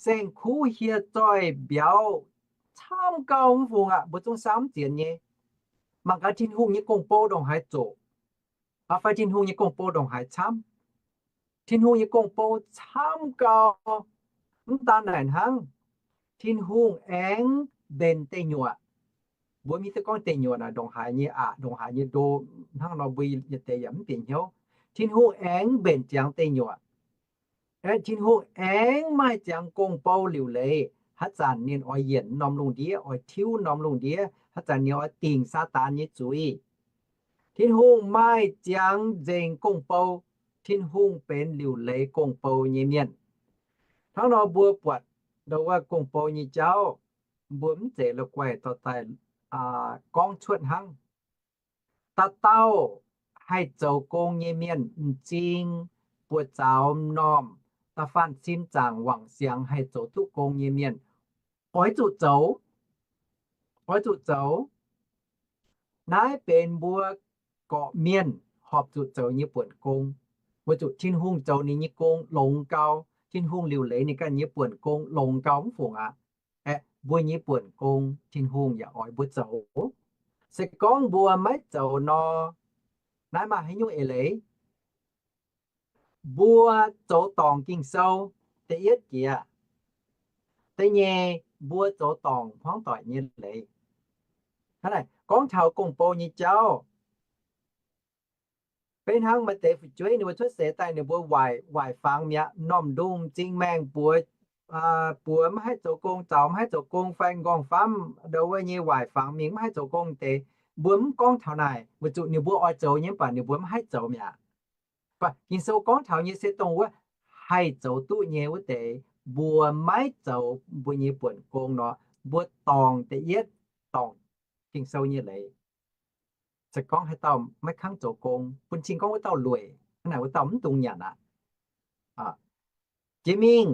saeng-kuv hieh zoih mbiauz camv gauh mv fungc aqv. Mbuo zungv saamv mv zienx nyei. Mangc gaax Tin-Hungh nyei gong-bou ndongc haaix zoqc, fai Tin-Hungh nyei gong-bou ndongc haaix camv. Tin-Hungh nyei gong-bou camv gauh. Mv daan naaic hnangv, Tin-Hungh aengx mbenc deic nyuoqc. Mbuo mv hiuv duqv gorngv deic nyuoqc naaic ndongc haaix nyei aqc, ndongc haaix nyei ndo, hnangv nor mbuo yietc deix yaac mv bieqc hnyouv. Tin-Hungh aengx mbenc ziangx deic nyuoqc. Aeqv, Tin-Hungh aengx maaih ziangx gong-bou liuc leiz. Haaix zanc ninh oix yienc norm lungh ndiev, oix tiuv norm lungh ndiev, haaix zanc ninh oix dingc Saadaan nyei zuiz. Tin-Hungh maaih ziangx nzengc gong-bou. Tin-Hungh benx liuc leiz gong-bou nyei mienh. Hnangv nor mbuo buatc ndau wuov gong-bou nyei jauv, mbuo mv zeiz la'guaih dorh daaih gorngv cuotv hnangv. Dauh dauh haih zoux gong nyei mienh, m'zing, buoz-zaux m'normh, da'faanh sin zaangc wangc siangx haih zoux duqv gong nyei mienh, oix zuqc zoux. Oix zuqc zoux. Naaiv benx mbuo gorqv-mienh horpc zuqc zoux nyei buonc gong. Weic zuqc Tin-Hungh zoux ninh nyei gong longx gau. Tin-Hungh liuc leiz ninh ganh nyei buonc gong longx gau mv fungc aqv. Aeqv, mbuo nyei buonc gong Tin-Hungh yaac oix mbuo zoux. Se gorngv mbuo maiv zoux nor, naaiv maaih haaix nyungc eix leiz? Mbuo zoux dorngc Ging-Sou, da'yietv jiex. Da'nyeic, mbuo zoux dorngc hmuangv doic nyei leiz. Hnangv naaic, gorngv taux gong-bou nyei jauv, beiv hnangv maaih deix fu'jueiv ninh mbuo cuotv seix daaih ninh mbuo waaic, waaic fangx mi'aqv, m'normh ndongh m'zing maengh buoz, buoz maiv haih zoux gong, zaux maiv haih zoux gong, fai m'nqorngv-famv ndau wuov nyei waaic fangx mingh maiv haih zoux gong deix, mbuo mv gorngv taux naaic, weic zuqc ninh mbuo oix zoux nyei mv baac ninh mbuo maiv haih zoux mi'aqv. Mv baac Ging-Sou gorngv taux nyei se dongh wuov haih zoux duqv nyei wuov deix, mbuo maiv zoux mbuo nyei buonc gong nor, mbuo dorngc da'yietv dorngc Ging-Sou nyei leiz. Se gorngv haaix dauh maiv kangv zoux gong, bun cing gorngv wuov dauh lueic, hnangv naaic wuov dauh mv dungx nyanc aqv. Jiex mingh,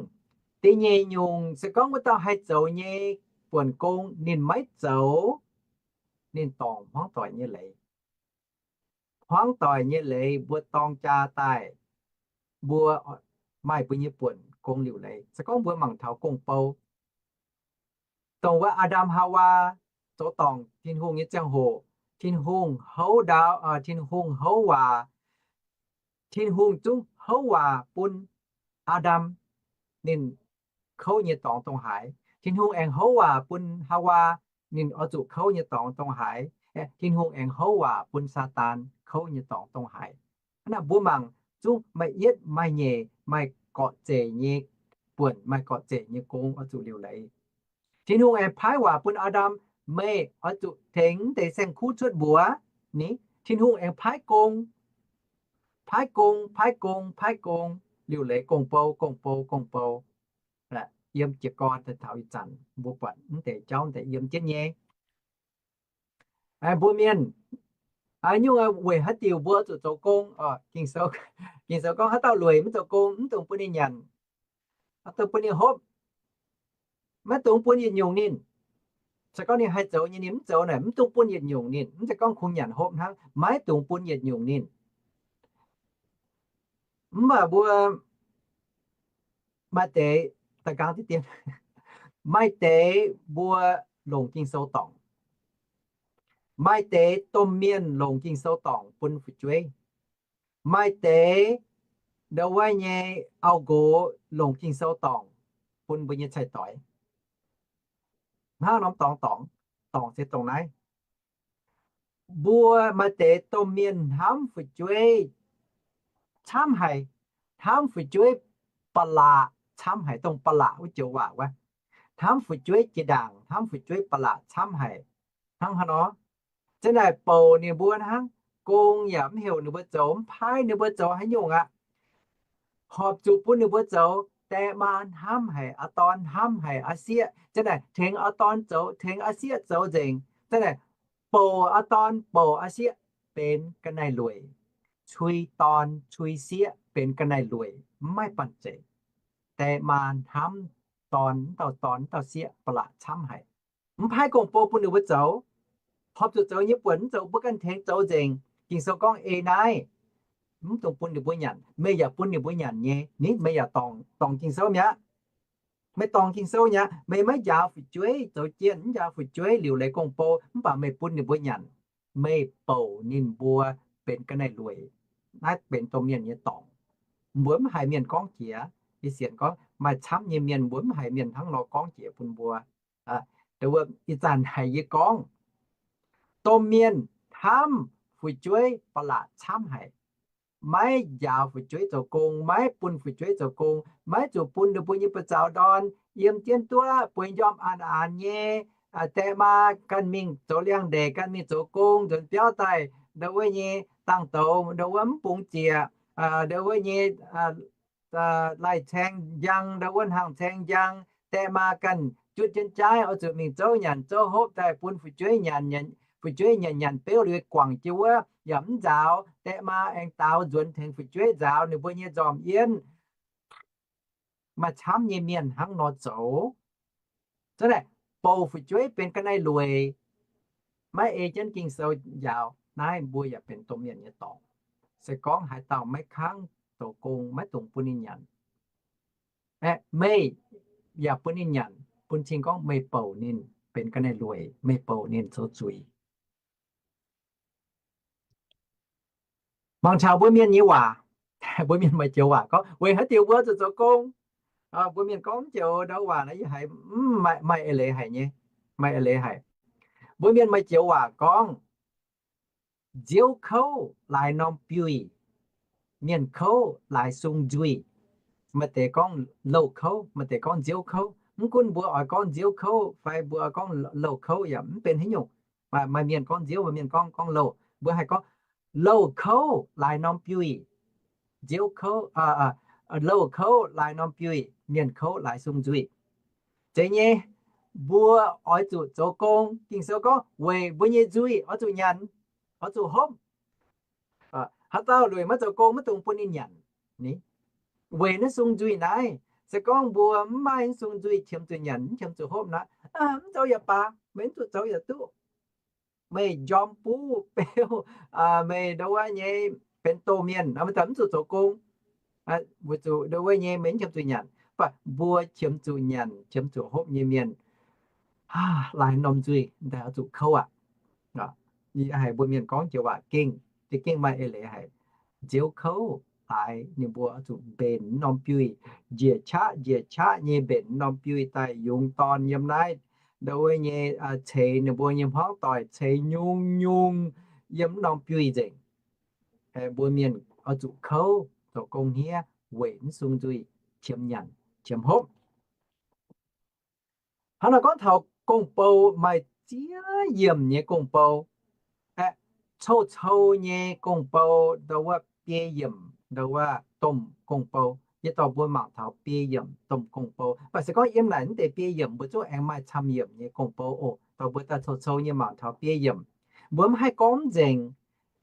da'nyeic nyungc, se gorngv wuov dauh haih zoux nyei buonc gong ninh maiv zoux, ninh dorngc hmuangv doic nyei leiz. Hmuangv doic nyei leiz mbuo dorng jaa daaih, mbuo maaih mbuo nyei buonc gong liuc leiz. Se gorngv mbuo mangc taux gong-bou, dongh wuov Aa^ndam Haawaa zoux dorngc Tin-Hungh nyei ziangh hoc, Tin-Hungh houv ndau, Tin-Hungh houv waac, Tin-Hungh zungv houv waac bun Aa^ndam, ninh kouv nyei dorngx dongh haaix. Tin-Hungh aengx houv waac bun Haawaa, ninh oix zuqc kouv nyei dorngx dongh haaix. Tin-Hungh aengx houv waac bun Saadaan kouv nyei dorngx dongh haaix. Hnangv naaic mbuo mangc zungv maaih yietv maaih nyeic, maaih gorqv-zeic nyei buonc, maaih gorqv-zeic nyei gong oix zuqc liuc leiz. Tin-Hungh aengx paaiv waac bun Aa^ndam, meih oix zuqc tengx deix saeng-kuv cuotv mbuox ni. Tin-Hungh aengx paaiv gong, paaiv gong, paaiv gong, paaiv gong, liuc leiz gong-bou, gong-bou, gong-bou. Yiem jiez gorn daaih taux ih zanc mbuo buatc mv deix jauv daaih yiem jienv nyei. Mbuo mienh, nyungc weic haaix diuc mbuo zuqc zoux gong? Ging-Sou gorngv haaix dauh lueic maiv zoux gong, mv dungx bun ninh nyanc, mv dungx bun ninh hopv. Maiv dungx bun yietc nyungc ninh. Se gorngv ninh haih zoux nyei ninh mv zoux naaic, mv dungx bun yietc nyungc ninh. Mv zeiz gorngv kungx nyanc hopv hnangv, maiv dungx bun yietc nyungc ninh. Mv baac mbuo maaih deix, da'gang deix dien, maaih deix mbuo longc Ging-Sou dorngc. Maaih deix domh mienh longc Ging-Sou dorngc bun fu'jueiv. Maaih deix ndau wuov nyei auv-nqox longc Ging-Sou dorngc bun mbuo nyei cai-doix. Hnangv norm dorngx dorngc, dorngc se dongh naaiv. Mbuo maaih deix domh mienh hnamv fu'jueiv camv haic, Hnamv fu'jueiv ba'laqc camv haic, dongh ba'laqc wuov joux waac wuov. Hnamv fu'jueiv jiex ndaangc, hnamv fu'jueiv ba'laqc camv haic. Hnangv haaix nor? Za'gengh naaic bouc ninh mbuo hnangv, gong yaac mv heuc ninh mbuo zoux, mv paaiv ninh mbuo zoux haaix nyungc aqv. Horpc zuqc bun ninh mbuo zoux, die maa hnamv haic, aa dorn hnamv haic, aa sieqv, za'gengh naaic tengx aa dorn zoux, tengx aa sieqv zoux nzengc. Za'gengh naaic bouc aa dorn, bouc aa sieqv benx ga'naaiv-lueic, cui dorn cui sieqv benx ga'naaiv-lueic, mv maaih banh zeic. Die maa hnamv dorn, wuov dauh dorn, wuov dauh sieqv ba'laqc camv haic. Mv paaiv gong-bou bun ninh mbuo zoux, horpc zuqc zoux nyei buonc, mv zoux mbuo ganh tengx zoux nzengc. Ging-Sou gorngv ei naaiv, mv dungx bun ninh mbuo nyanc. Meih yaac bun ninh mbuo nyanc nyei. Ni, meih yaac dorngc, dorngc Ging-Sou mi'aqv. Meih dorngc Ging-Sou nyei aqv. Meih maiv njaaux fu'jueiv zoux jienv, mv njaaux fu'jueiv liuc leiz gong-bou, mv baac meih bun ninh mbuo nyanc. Meih bouc ninh mbuo benx ga'naaiv-lueic. Naaiv benx domh mienh nyei dorngc. Mbuo mv haiz mienh gorngv jiex. Yie sienx gorngv maaih camv nyei mienh mbuo mv haiz mienh hnangv nor gorngv jiex bun mbuo. Ih zanc haiz yie gorngv, domh mienh hnamv fu'jueiv ba'laqc camv haic. Maiv njaaux fu'jueiv zoux gong, maiv bun fu'jueiv zoux gong, maiv zuqc bun ninh mbuo nyei buoz-zaux ndorn yiem jienv duqv bueix njormh aanx-aanx nyei. Die maa ganh mingh zoux liangx-ndeic, ganh mingh zoux gong, nzuonx biauv daaih, ndau wuov nyei dangh douz, ndau wuov mv bungx ziec, ndau wuov nyei lai-caeng njang, ndau wuov hnangv caeng njang. Die maa ganh jutv jienv jaaiv, oix zuqc mingh zouv nyanc zouv hopv daaih bun fu'jueiv nyanc, fu'jueiv nyanc nyanc beuv liuz guangc jienv wuov yaac mv nzaaux. Die maa aengx daaux nzuonx tengx fu'jueiv nzaaux ninh mbuo nyei nzormc yienv. Maaih camv nyei mienh hnangv nor zoux. Za'gengh bouc fu'jueiv benx ga'naaiv-lueic, maiv ei jienv Ging-Sou njaaux, naaiv mbuo yaac benx domh mienh nyei dorngc. Se gorngv haaix dauh maiv kangv zoux gong, maiv dungx bun ninh nyanc. Aeqv, meih yaac bun ninh nyanc, bun cing gorngv meih bouc ninh benx ga'naaiv-lueic, meih bouc ninh zoux zuiz. Mangc taux mbuo mienh nyei waac, mbuo mienh maaih joux waac gorngv, weic haaix diuc mbuo zuqc zoux gong? Mbuo mienh gorngv joux ndau waac naaiv yie haiz maaih eix leiz haic nyei, maaih eix leiz haic. Mbuo mienh maaih joux waac gorngv, nziouv kouv laaix norm biuih, mienh kouv laaix sung nzuih. Maaih deix gorngv louh kouv, maaih deix gorngv nziouv kouv. Mv gunv mbuo oix gorngv nziouv kouv fai mbuo oix gorngv louh kouv yaac mv benx haaix nyungc. Maaih mienh gorngv nziouv, maaih mienh gorngv, gorngv louh. Mbuo haih gorngv, louh kouv laaix norm biuih, nziouv kouv, louh kouv laaix norm biuih, mienh kouv laaix sung nzuih. Zeiz nyei, mbuo oix zuqc zoux gong. Ging-Sou gorngv weic mbuo nyei nzuih oix zuqc nyanc, oix zuqc hopv. Haaix dauh lueic maiv zoux gong, maiv dungx bun ninh nyanc. Weic naaiv sung nzuih naaiv, se gorngv mbuo mv maaih naaiv sung nzuih qiemx zuqc nyanc, mv qiemx zuqc hopv naaiv, mv zoux yaac baac, meih mv zuqc zoux yaac duqv. Meih njorm buv beu, meih ndau wuov nyei benx doh mienh, meih daaih mv zuqc zoux gong. Weic zuqc ndau wuov nyei meih mv qiemx zuqc nyanc. Mv baac mbuo qiemx zuqc nyanc, qiemx zuqc hopv nyei mienh, laaix norm nzuih daaih oix zuqc kouv aqv. Yie haiz mbuo mienh gorngv joux waac gengh, za'gengh maaih eix leiz haic. Nziouv kouv laaix ninh mbuo oix zuqc mbenc norm biuih, njiec qaqv njiec qaqv nyei mbenc norm biuih daaih yungz dorn yiem naaiv ndau wuov nyei, ceix ninh mbuo nyei hmuangv doic ceix nyungc nyungc yiem norm biuih nzengc. Mbuo mienh oix zuqc kouv, zoux gong hniev weic mv sung nzuih qiemx nyanc, qiemx hopv. Hnangv naaiv gorngv taux gong-bou, maaih ziex yiemc nyei gong-bou, aeqv, cou-cou nyei gong-bou, ndau wuov biei yiemc, ndau wuov domh gong-bou. Yie dorh mbuo mangc taux biei yiemc domh gong-bou. Mv baac se gorngv yiem naaic mv deix biei yiemc, mbuo zungv aengx maaih camv yiemc nyei gong-bou oc. Dorh mbuo daaih cou-cou nyei mangc taux biei yiemc. Mbuo mv haih gorngv nzengc.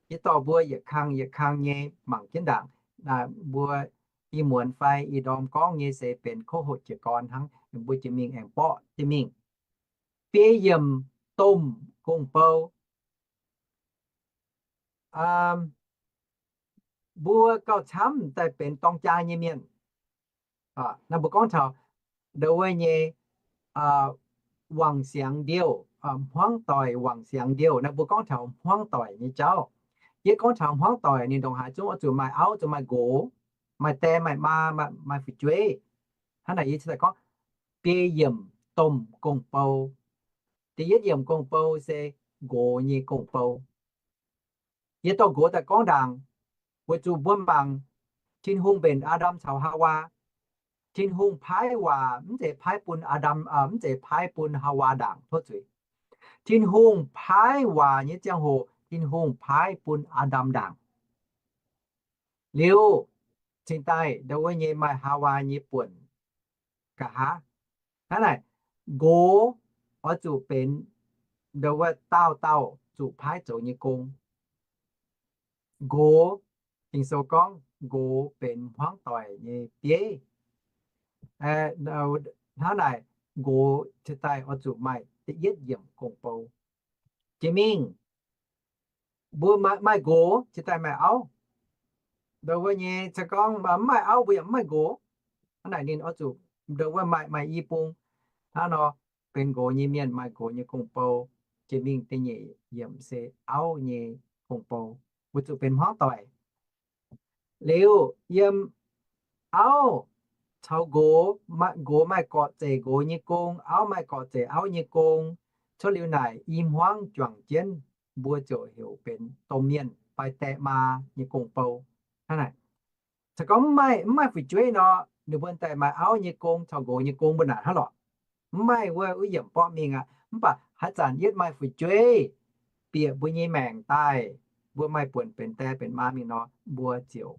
Yie dorh mbuo yietc kang yietc kang nyei mangc jienv ndaangc. Mbuo ih muonz fai ih ndorm gorngv nyei se benx kouv hoqc jiez gorn hnangv, mbuo jiex mingh aengx borqv jienv mingh. Biei yiemc domh gong-bou. Mbuo gauh camv daaih benx dorng jaa nyei mienh. Naaiv mbuo gorngv taux ndau wuov nyei wangc siangx ndiouh, hmuangv doic wangc siangx ndiouh. Naaiv mbuo gorngv taux hmuangv doic nyei jauv. Yie gorngv taux hmuangv doic, ninh ndongc haaix zungv oix zuqc maaih auv, zuqc maaih nqox, maaih die, maaih maa, maaih fu'jueiv. Hnangv naaic yie cingx daaih gorngv biei yiemc domh gong-bou. Da'yietv yiemc gong-bou se nqox nyei gong-bou. Yie dorh nqox daaih gorngv ndaangc, weic zuqc mbuo mangc Tin-Hungh mbenc Aa^ndam caux Haawaa. Tin-Hungh paaiv waac mv zeiz paaiv bun Aa^ndam, mv zeiz paaiv bun Haawaa ndaangc, tov zuiz. Tin-Hungh paaiv waac nyei ziangh hoc, Tin-Hungh paaiv bun Aa^ndam ndaangc. Liuz, cingx daaih ndau wuov nyei maaih Haawaa nyei buonc. Nqa'haav, hnangv naaic, nqox oix zuqc benx ndau wuov dauh dauh zuqc paaiv zoux nyei gong. Nqox, Ging-Sou gorngv nqox benx hmuangv doic nyei bieiv. Hnangv naaic, nqox cingx daaih oix zuqc maaih da'yietv yiemc gong-bou. Jiex mingh, mbuo maaih nqox cingx daaih maaih auv. Ndau wuov nyei se gorngv mv maaih auv mbuo yaac mv maaih nqox. Hnangv naaic ninh oix zuqc ndau wuov maaih, maaih i bung. Hnangv nor, benx nqox nyei mienh maaih nqox nyei gong-bou. Jiex mingh da'nyeic yiemc se auv nyei gong-bou, weic zuqc benx hmuangv doic. Liuz yiem auv caux nqox, nqox maaih gorqv-zeic nqox nyei gong, auv maaih gorqv-zeic auv nyei gong. Cuotv liuz naaic i hmuangv juangc jienv, mbuo ziouc heuc benx domh mienh fai die maa nyei gong-bou. Hnangv naaic, se gorngv mv maaih, mv maaih fu'jueiv nor, ninh mbuo daaih maaih auv nyei gong caux nqox nyei gong mbuo naaic hnangv lorqc. Mv maaih wuov, wuov yiemc borqv mingh aqv. Mv baac haaix zanc yietv maaih fu'jueiv, bieqc mbuo nyei maengc daaih, mbuo maaih buonc benx die benx maa mingh nor, mbuo ziouc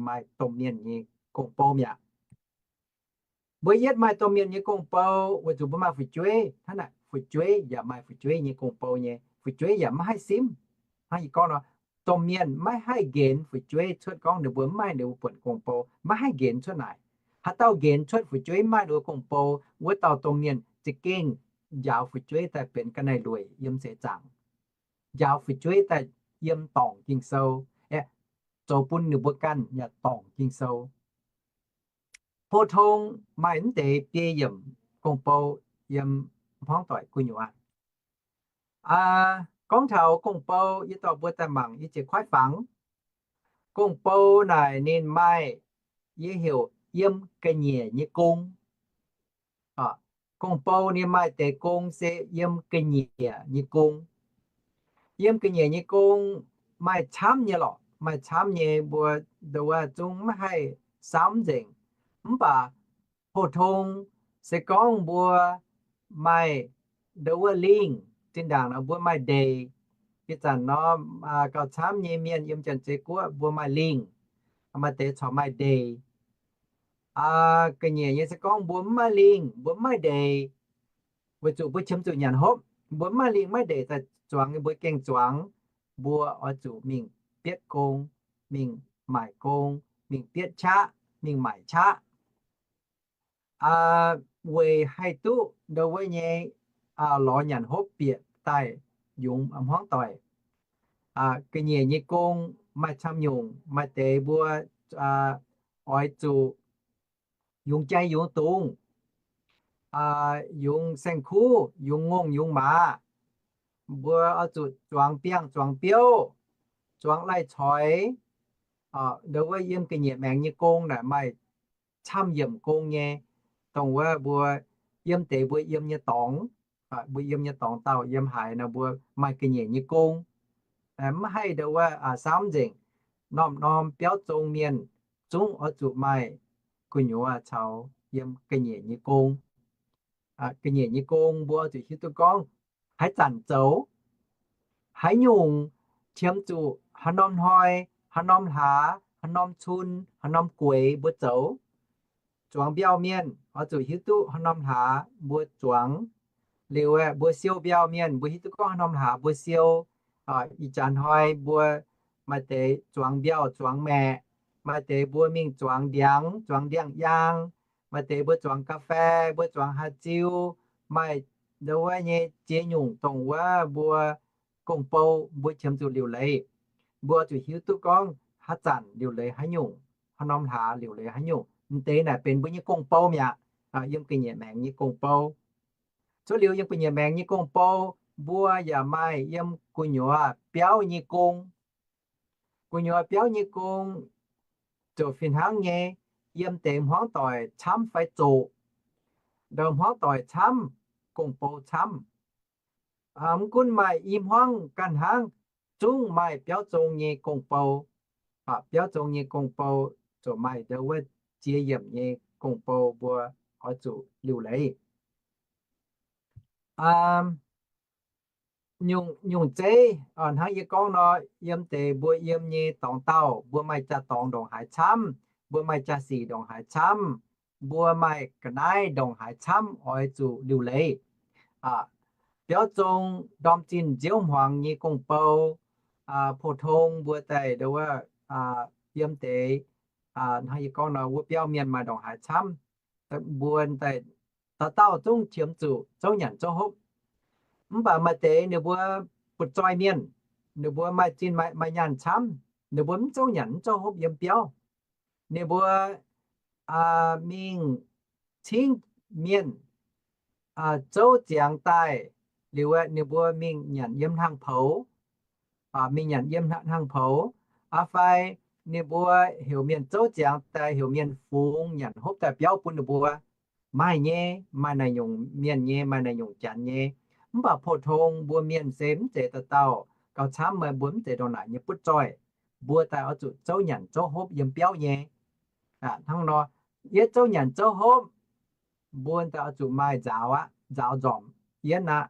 maaih domh mienh nyei gong-bou mi'aqv. Mbuo yietv maaih domh mienh nyei gong-bou weic zuqc mbuo maaih fu'jueiv. Hnangv naaic, fu'jueiv yaac maaih fu'jueiv nyei gong-bou nyei. Fu'jueiv yaac maiv haih simv. Hnangv yie gorngv nor, domh mienh maiv haih nqenx fu'jueiv cuotv gorngv ninh mbuo mv maaih ninh mbuo buonc gong-bou, maiv haih nqenx cuotv naaic. Haaix dauh nqenx cuotv fu'jueiv mv maaih ninh mbuo gong-bou, wuov dauh domh mienh za'gengh njaaux fu'jueiv daaih benx ga'naaiv-lueic yiem seix zaangc, njaaux fu'jueiv daaih yiem dorngc Ging-Sou, aeqv, zoux bun ninh mbuo ganh yaac dorngc Ging-Sou. Pou-tong maaih mv deix biei yiemc gong-bou yiem hmuangv doic gu'nyuoz. Gorngv taux gong-bou, yie dorh mbuo daaih mangc yie jiex kuaaiv fangx. Gong-bou naaic ninh maaih, yie heuc yiem ga'nyiec nyei gong. Gong-bou ninh maaih deix gong se yiem ga'nyiec nyei gong. Yiem ga'nyiec nyei gong maaih camv nyei lorqc, maaih camv nyei, mbuo nduov zungv maiv haih saamv nzengc. Mv baac pou-tong se gorngv mbuo maaih nduov wuov lingh, zinh ndaangc nor mbuo maaih ndeic. Ih zanc nor gauh camv nyei mienh yiem Janx-Zei Guoqv mbuo maaih lingh, maaih deix corc maaih ndeic. Ga'nyiec nyei se gorngv mbuo mv maaih lingh, mbuo mv maaih ndeic, weic zuqc mbuo qiemx zuqc nyanc hopv. Mbuo mv maaih lingh maiv ndeic daaih zuangx, mbuo gengh zuangx, mbuo oix zuqc mingh bietv gong, mingh maaic gong, mingh bietv qaqv, mingh maaic qaqv, weic haih duqv nduov wuov nyei lorz nyanc hopv bieqc daaih yungz hmuangv doic. Ga'nyiec nyei gong maaih camv nyungc, maaih deix mbuo oix zuqc yungz jai yungz dungz, yungz saeng-kuv, yungz ngongh yungz maaz. Mbuo oix zuqc zuangx biangh zuangx biouv, zuangx lai-coix. Nduov wuov yiem ga'nyiec maengx nyei gong naaic maaih camv yiemc gong nyei, dongh wuov mbuo yiem deix mbuo yiem nyei dorngx, mbuo yiem nyei dorngx dauh yiem haaix nor mbuo maaih ga'nyiec nyei gong. Mv haih nduov wuov saamv nzengc. Norm-norm biauv zong mienh zungv oix zuqc maaih gu'nyuoz caux yiem ga'nyiec nyei gong. Ga'nyiec nyei gong mbuo oix zuqc hiuv duqv gorngv haaix zanc zoux, haaix nyungc, qiemx zuqc haaix norm hnoi, haaix norm hlaax, haaix norm cun, haaix norm gueix mbuo zoux. Zuangx mbiauh mienh oix zuqc hiuv duqv haaix norm hlaax mbuo zuangx. Liuz aeqv, mbuo siou mbiauh mienh mbuo hiuv duqv gorngv haaix norm hlaax mbuo siou. Ih jaax hnoi mbuo maaih deix zuangx mbiauh zuangx maeqc, maaih deix mbuo mingh zuangx ndiangx, zuangx ndiangx-yaang, maaih deix mbuo zuangx ga'fei, mbuo zuangx haaix ziu, maaih nduov wuov nyei ziex nyungc dongh wuov mbuo gong-bou mbuo qiemx zuqc liuc leiz. Mbuo zuqc hiuv duqv gorngv haaix zanc liuc leiz haaix nyungc, haaix norm hlaax liuc leiz haaix nyungc. M'deix naaic benx mbuo nyei gong-bou mi'aqv, yiem ga'nyiec maengx nyei gong-bou. Cuotv liuz yiem ga'nyiec maengx nyei gong-bou, mbuo yaac maaih yiem gu'nyuoz biauv nyei gong. Gu'nyuoz biauv nyei gong ziouc fih hnangv nyei, yiem deix hmuangv doic camv fai zoqc. Ndau hmuangv doic camv, gong-bou camv. Mv gunv maaih i hmuangv ganh hnangv, zungv maaih biauv zong nyei gong-bou. Biauv zong nyei gong-bou zuqc maaih ndau wuov ziex yiemc nyei gong-bou mbuo oix zuqc liuc leiz. Nyungc, nyungc zeiv, hnangv yie gorngv nor, yiem deix mbuo yiem nyei dorngx daauh, mbuo maaih jaa-dorngx ndongc haaix camv, mbuo maaih jaa-sic ndongc haaix camv, mbuo maaih ga'naaiv ndongc haaix camv, oix zuqc liuc leiz. Biauv zong ndorm zinh nziouv hmuangx nyei gong-bou, pou-tong mbuo daaih ndau wuov, yiem deix, hnangv yie gorngv nor, wuov biauv mienh maaih ndongc haaix camv, mbuo daaih dauh dauh zungv qiemx zuqc zouv nyanc zouv hopv. Mv baac maaih deix ninh mbuo butv-zoih mienh, ninh mbuo maaih zinh maaih, maaih nyaanh camv, ninh mbuo mv zouv nyanc mv zouv hopv yiem biauv. Ninh mbuo mingh cingv mienh zouv ziangx daaih liuz, ninh mbuo mingh nyanc yiem hlang poux, mingh nyanc yiem hlang poux, fai ninh mbuo heuc mienh zouv ziangx daaih, heuc mienh fungx nyanc hopv daaih biauv bun ninh mbuo. Maaih nyei, maaih naaic nyungc mienh nyei, maaih naaic nyungc janx nyei. Mv baac pou-tong mbuo mienh se mv zeiz dauh dauh. Gauh camv meih mbuo mv zeiz ndongc naaic nyei butv-zoih. Mbuo daaih oix zuqc zouv nyanc zouv hopv yiem biauv nyei. Hnangv nor, yietv zouv nyanc zouv hopv, mbuo daaih oix zuqc maaih nzaaux aqv, nzaaux nzormc yienv aqv,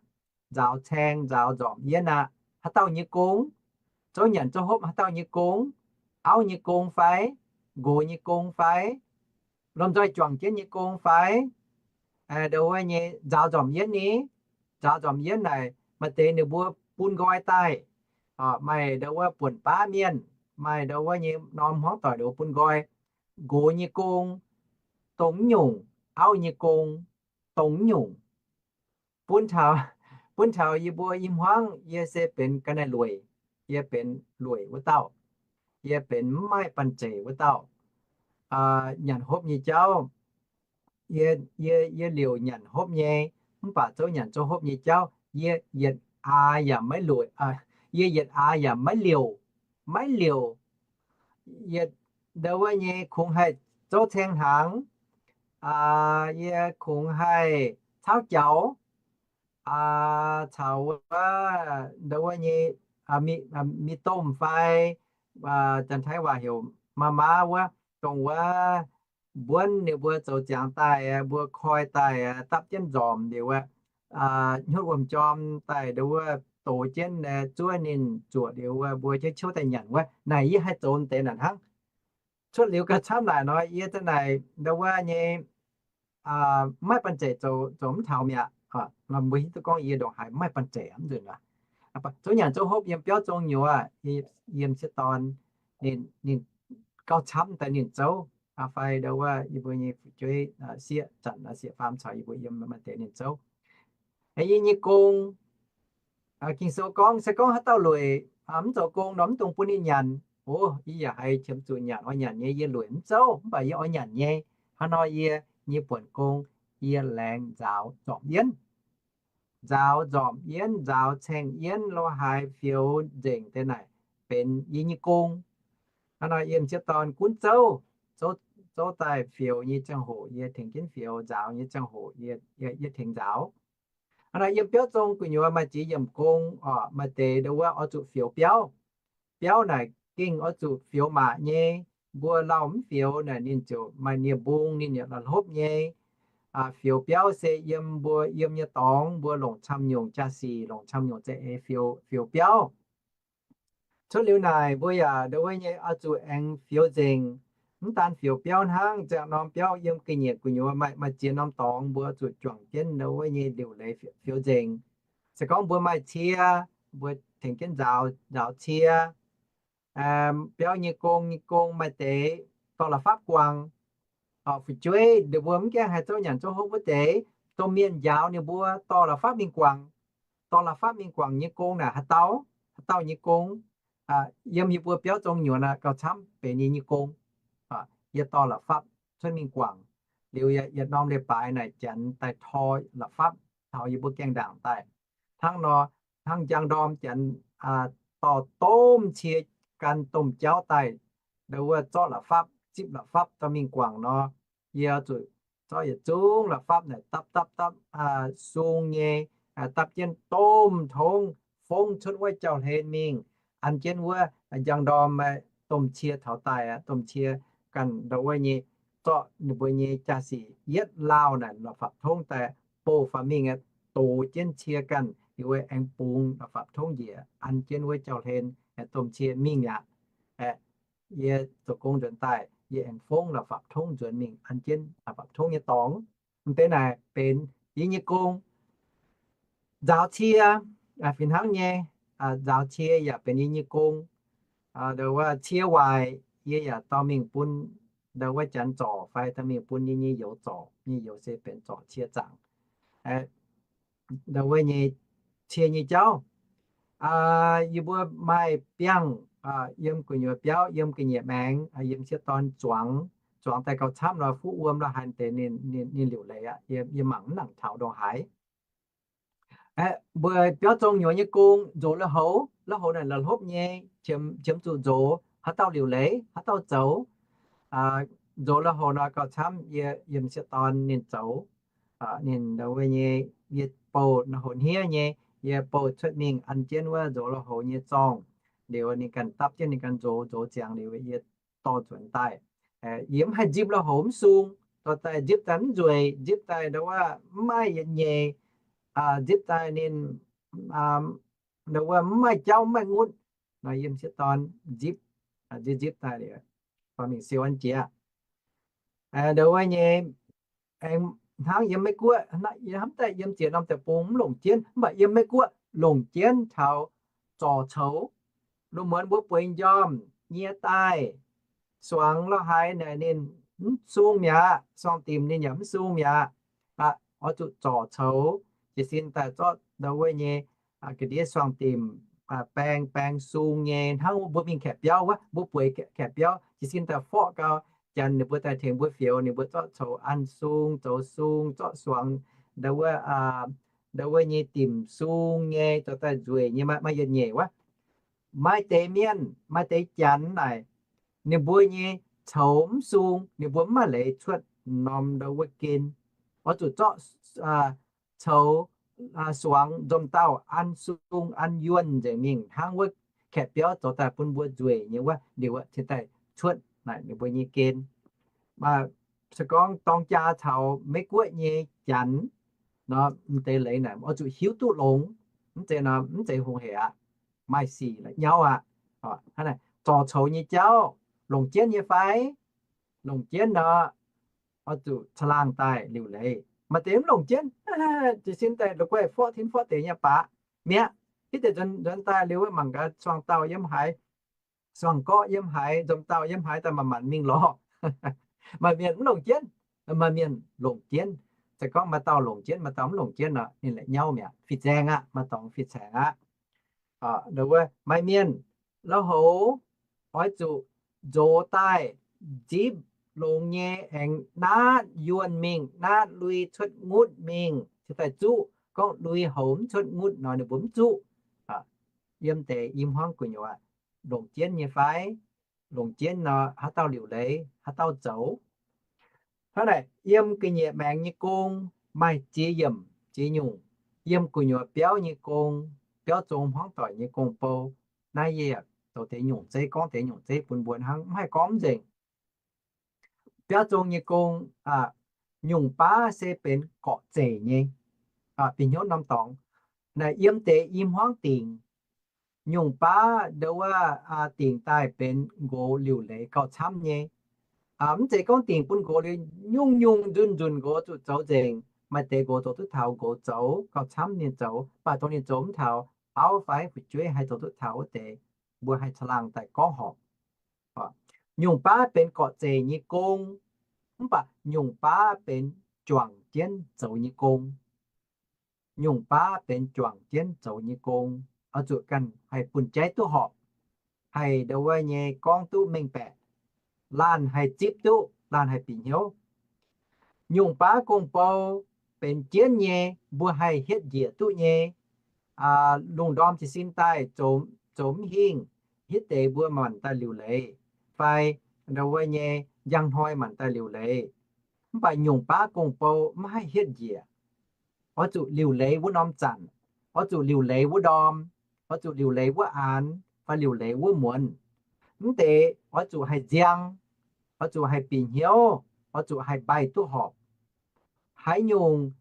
nzaaux caeng nzaaux nzormc yienv aqv. Haaix dauh nyei gong? Zouv nyanc zouv hopv haaix dauh nyei gong? Auv nyei gong fai? Nqox nyei gong fai? Lomh nzoih juangc jienv nyei gong fai? Ndau wuov nyei nzaaux nzormc yienv ni. Nzaaux nzormc yienv naaic, maaih deix ninh mbuo bun nqoi daaih, maaih ndau wuov buonc baav mienh, maaih ndau wuov nyei norm hmuangv doic ninh mbuo bun nqoi. Nqox nyei gong dongh mv nyungc, auv nyei gong dongh mv nyungc. Bun taux, bun taux yie mbuo i hmuangv yie se benx ga'naaiv-lueic, yie benx lueic wuov dauh, yie benx mv maaih banh zeic wuov dauh. Nyanc hopv nyei jauv, yie, yie liouc nyanc hopv nyei, mv baac zouv nyanc zouv hopv nyei jauv yie yietc aax yaac maiv lueic, yie yietc aax yaac maiv liouc, maiv liouc. Yietc ndau wuov nyei kungx haih zouv caeng hnaangx, yie kungx haih caauv jaux, caux wuov ndau wuov nyei mie domh fai, Janx-Taiv waac heuc maa maa wuov, dongh wuov mbuonv ninh mbuo zoux ziangx daaih, mbuo koi daaih, dapv jienv nzormc liuz, hnyutv wuom-jorm daaih ndau wuov dox jienv, zuov ninh zuoqc liuz, mbuo jienv ciouv daaih nyanc wuov. Naaic yie haih zoux deix naaic hnangv. Cuotv liuz gauh camv naaic nor, yie za'naaic ndau wuov nyei maiv banh zeic zoux, zoux mv taux mi'aqv. Mbuo hiuv duqv gorngv yie ndongc haaix maiv banh zeic mv nzunc aqv. Zouv nyanc zouv hopv yiem biauv zong nyuoz, yiem sieqv dorn, ninh, ninh gauh camv daaih ninh zouv. Fai ndau wuov yie mbuo nyei fu'jueiv sieqv zanc sieqv faam caux yie mbuo yiem maaih deix ninh zouv. Yie nyei gong, Ging-Sou gorngv, se gorngv haaix dauh lueic mv zoux gong nor, mv dungx bun ninh nyanc. O, yie yaac haiz qiemx zuqc nyanc, oix nyanc nyei, yie lueic mv zouv, mv baac yie oix nyanc nyei. Hnangv nor yie nyei buonc gong, yie laengz nzaaux nzormc yienv. Nzaaux nzormc yienv, nzaaux caeng yienv, lo haaix fioux nzengc deix naaic benx yie nyei gong. Hnangv nor yiem sieqv dorn gunv zouv, zouv daaih fioux nyei ziangh hoc yie tengx jienv fioux, nzaaux nyei ziangh hoc yie tengx nzaaux. Hnangv nor yiem biauv zong gu'nyuoz maaih ziex yiemc gong oc, maaih deix ndau wuov oix zuqc fioux biauv. Biauv naaic gengh oix zuqc fioux maac nyei. Mbuo lauh mv fioux naaic ninh ziouc maaih nie-mbung, ninh yaac la'hlopv nyei. Fioux biauv se yiem mbuo yiem nyei dorngx, mbuo longc camv nyungc jaa-sic, longc camv nyungc za'eix fioux, fioux biauv. Cuotv liuz naaic mbuo yaac ndau wuov nyei oix zuqc aengx fioux nzengc. Mv daan fioux biauv hnangv, ziangh norm biauv yiem ga'nyiec gu'nyuoz maaih, maaih ziex norm dorngx mbuo zuqc juangc jienv ndau wuov nyei liuc leiz fioux nzengc. Se gorngv mbuo maaih cie, mbuo tengx jienv nzaaux, nzaaux cie. Biauv nyei gong, nyei gong maaih deix dorh la'fapv guangc. Fu'jueiv ninh mbuo mv gaengh haih zouv nyanc zouv hopv wuov deix, domh mienh njaaux ninh mbuo dorh la'fapv mingh guangc. Dorh la'fapv mingh guangc nyei gong naaic haaix dauh, haaix dauh nyei gong? Yiem yie mbuo biauv zong nyuoz naaic gauh camv benx ninh nyei gong. Yie dorh la'fapv cuotv mingh guangc. Liuz yietc norm leiz-baaix naaic janx daaih tor la'fapv taux yie mbuo gaengh ndaangc daaih. Hnangv nor, hnangv njang ndorm janx dorh domh cie gan domh jauv daaih, ndau wuov zorqv la'fapv, zipv la'fapv dorh mingh guangc nor, yie zuqc zorqv yietc zungv la'fapv naaic dapv dapv dapv sung nyei, dapv jienv domh tongv fongv cuotv wuov jauv-hlen mingh, an jienv wuov njang ndorm domh cie taux daaih aqv. Domh cie ganh ndau wuov nyei, zorqv ninh mbuo nyei jaa-sic yietv lauh naaic la'fapv tongv daaih bouh faaux mingh aqv, dox jienv cie ganh liuz aengx bungx la'fapv tongv njiec an jienv wuov jauv-hlen, domh cie mingh mi'aqv. Aeqv, yie zoux gong nzuonx daaih, yie aengx fongv la'fapv tongv nzuonx mingh an jienv la'fapv tongv nyei dorngx. M'deix naaic benx yie nyei gong. Nzaaux cie, fih hnangv nyei, nzaaux cie yaac benx yie nyei gong. Ndau wuov cie waaic yie yaac dorh mingh bun ndau wuov janx zorc fai dorh mingh bun yie nyei youz zorc. Yie nyei youz se benx zorc cie zaangc. Ndau wuov nyei cie nyei jauv, yie mbuo maaih biangh, yiem gu'nyuoz biauv, yiem ga'nyiec maengx, yiem sieqv dorn zuangx, zuangx daaih gauh camv nor, fuqv wuom la'haaix deix ninh liuc leiz aqv. Yie mangc mv nangc taux ndongc haaix. Mbuo biauv zong nyuoz nyei gong, nzox lui-houx, lui-houx naaic la'hlopv nyei, qiemx zuqc nzox haaix dauh liuc leiz haaix dauh zoux. Nzox lui-houx nor gauh camv, yie yiem sieqv dorn ninh zoux. Ninh ndau wuov nyei, yie bouh lui-houx hniev nyei, yie bouh cuotv mingh an jienv wuov nzox lui-houx nyei zorngh. Liuz ninh ganh dapv jienv ninh ganh nzox, nzox ziangx liuz yie dorh nzuonx daaih. Yie mv haih nzipc lui-houx mv sung, dorh daaih nzipc daaih mv nzueic, nzipc daaih ndau wuov mv maaih yietc nyeic, nzipc daaih ninh ndau wuov mv maaih jauv mv maaih ngutv. Nor yiem sieqv dorn nzipc, nzipc nzipc daaih liuz, dorh mingh siou an jiex. Ndau wuov nyei, aengx hnangv yiem Meiv Guoqv, hnamv daaih yiem ziex norm deic-bung mv longc jienv, mv baac yiem Meiv Guoqv longc jienv taux zorc coux. Lungh muonz mbuo bueix njormh nyie daaih, suangx la'haaix naaic ninh mv sung mi'aqv, suangx dimc ninh yaac mv sung mi'aqv. Oix zuqc zorc coux, jiez sin daaih zorqv ndau wuov nyei ga'ndiev suangx dimc baeng, baeng sung nyei. Hnangv mbuo mingh kaeqv biauv wuov, mbuo bueix kaeqv biauv jiez sin daaih forqv gau, janx ninh mbuo daaih tengx mbuo fioux, ninh mbuo zorqv coux an sung, zoux sung, zorqv suangx ndau wuov, ndau wuov nyei dimc sung nyei, zoux daaih nzueic nyei, maaih yietc nyeic wuov. Maaih deix mienh, maaix deix janx naaic, ninh mbuo nyei coux mv sung, ninh mbuo mv maaih leiz cuotv norm ndau wuov gen. Oix zuqc zorqv coux, suangx nzomc dauh an sung an yuonh nzengc mingh hnangv wuov kaeqv biauv zoux daaih bun mbuo nzueic nyei wuov liuz cingx daaih cuotv naaic ninh mbuo nyei gen. Se gorngv dorng jaa caux Meiv Guoqv nyei janx nor, m'deix leiz naaic oix zuqc hiuv duqv longx. Mv zeiz nor mv zeiz hungh heic aqv. Maaih sic la'nyauv aqv. Zorc coux nyei jauv longc jienv nyei fai? Longc jienv nor, oix zuqc caangh laangh daaih liuc leiz. Maaih deix mv longc jienv, jiez sin daaih la'guaih forqv tin forqv deix nyei baac mi'aqv. Hitv deix nzuonx daaih liuz mangc gaax suangx dauh yiem haaix, suangx gorqv yiem haaix, nzomc dauh yiem haaix daaih manc-manc mingh lorz. Maaih mienh mv longc jienv, maaih mienh longc jienv. Se gorngv maaih dauh longc jienv, maaih dauh mv longc jienv nor, ninh la'nyauv mi'aqv, fih zaengc aqv, maaih dorngx fih zaengc aqv. Ndau wuov maaih mienh, lui-houx oix zuqc nzox daaih nzipc longx nyei aengx naatv yuonh mingh, naatv lui cuotv ngutv mingh cingx daaih zuqv. Gorngv lui-houx mv cuotv ngutv nor ninh mbuo mv zuqv. Yiem deix i hmuangv gu'nyuoz longc jienv nyei fai? Longc jienv nor haaix dauh liuc leiz, haaix dauh zoux? Hnangv naaic, yiem ga'nyiec maengx nyei gong maaih ziex yiemc ziex nyungc. Yiem gu'nyuoz biauv nyei gong, biauv zong hmuangv doic nyei gong-bou. Naaiv yie yaac zoux deix nyungc zeiv, gorngv deix nyungc zeiv bun mbuo hnangv, mv haih gorngv mv nzengc. Biauv zong nyei gong, nyungc baav se benx gorqv zeic nyei, bieqc hnyouv norm dorngx. Naaic yiem deix i hmuangv dingc, nyungc baav ndau wuov dingc daaih benx nqox liuc leiz gauh camv nyei. Mv zeiz gorngv dingc bun nqox liuz nyungc-nyungc nzunc-nzunc nqox zuqc zoux nzengc. Maaih deix nqox zoux duqv taux nqox zoux gauh camv ninh zoux, mv baac dongh ninh zoux mv taux, auv fai fu'jueiv haih zoux duqv taux wuov deix, mbuo haih caangh laangh daaih gorngv horpc. Nyungc baav benx gorqv zeic nyei gong, mv baac nyungc baav benx juangc jienv zoux nyei gong. Nyungc baav benx juangc jienv zoux nyei gong, oix zuqc ganh haih bun jaiv duqv horpc, haih ndau wuov nyei gorngv duqv mengh baeqc, laanh haih zipv duqv, laanh haih bieqc hnyouv. Nyungc baav gong-bou benx jienv nyei, mbuo haih hietv njiec duqv nyei. Lungh ndorm jiez sin daaih zoux mv hingh, hitv deix mbuo manc daaih liuc leiz, fai ndau wuov nyei njang hnoi manc daaih liuc leiz. Mv baac nyungc baav gong-bou mv haih hietv njiec. Oix zuqc liuc leiz wuov norm zanc, oix zuqc liuc leiz wuov ndorm, oix zuqc liuc leiz wuov aanx, fai liuc leiz wuov muonz. Mv deix oix zuqc haih nziang, oix zuqc haih bieqc hnyouv, oix zuqc haih mbaih duqv horpc. Haaix nyungc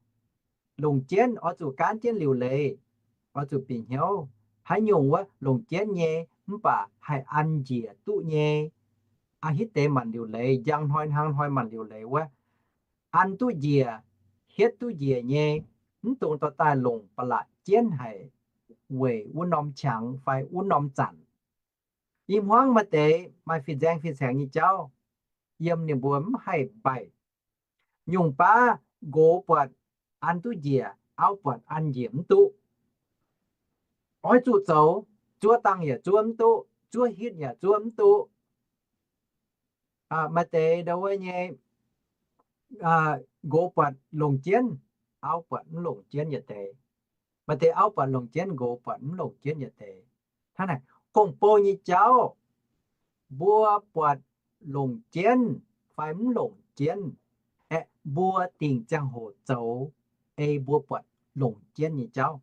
longc jienv oix zuqc gaanv jienv liuc leiz, oix zuqc bieqc hnyouv. Haaix nyungc wuov longc jienv nyei mv baac haih an njiec duqv nyei, a'hitv deix maanc liuc leiz, njang hnoi hnaang hnoi maanc liuc leiz wuov, an duqv njiec, hietv duqv njiec nyei, mv dungx dorh daaih longc ba'laqc jienv haic weic wuov norm qangx fai wuov norm zanc. I hmuangv maaih deix maaih fih nzaeng fih caengx nyei jauv, yiem ninh mbuo mv haih mbaih. Nyungc baav nqox buatc an duqv njiec, auv buatc an njiec mv duqv. Oix zuqc zoux, zuov dangh yaac zuov mv duqv, zuov hitv yaac zuov mv duqv. Maaih deix ndau wuov nyei, nqox buatc longc jienv, auv buatc mv longc jienv yietc deix. Maaih deix auv buatc longc jienv, nqox buatc mv longc jienv yietc deix. Hnangv naaic, gong-bou nyei jauv, mbuo buatc longc jienv fai mv longc jienv, aeqv, mbuo dingc ziangh hoc zoux ei mbuo buatc longc jienv nyei jauv.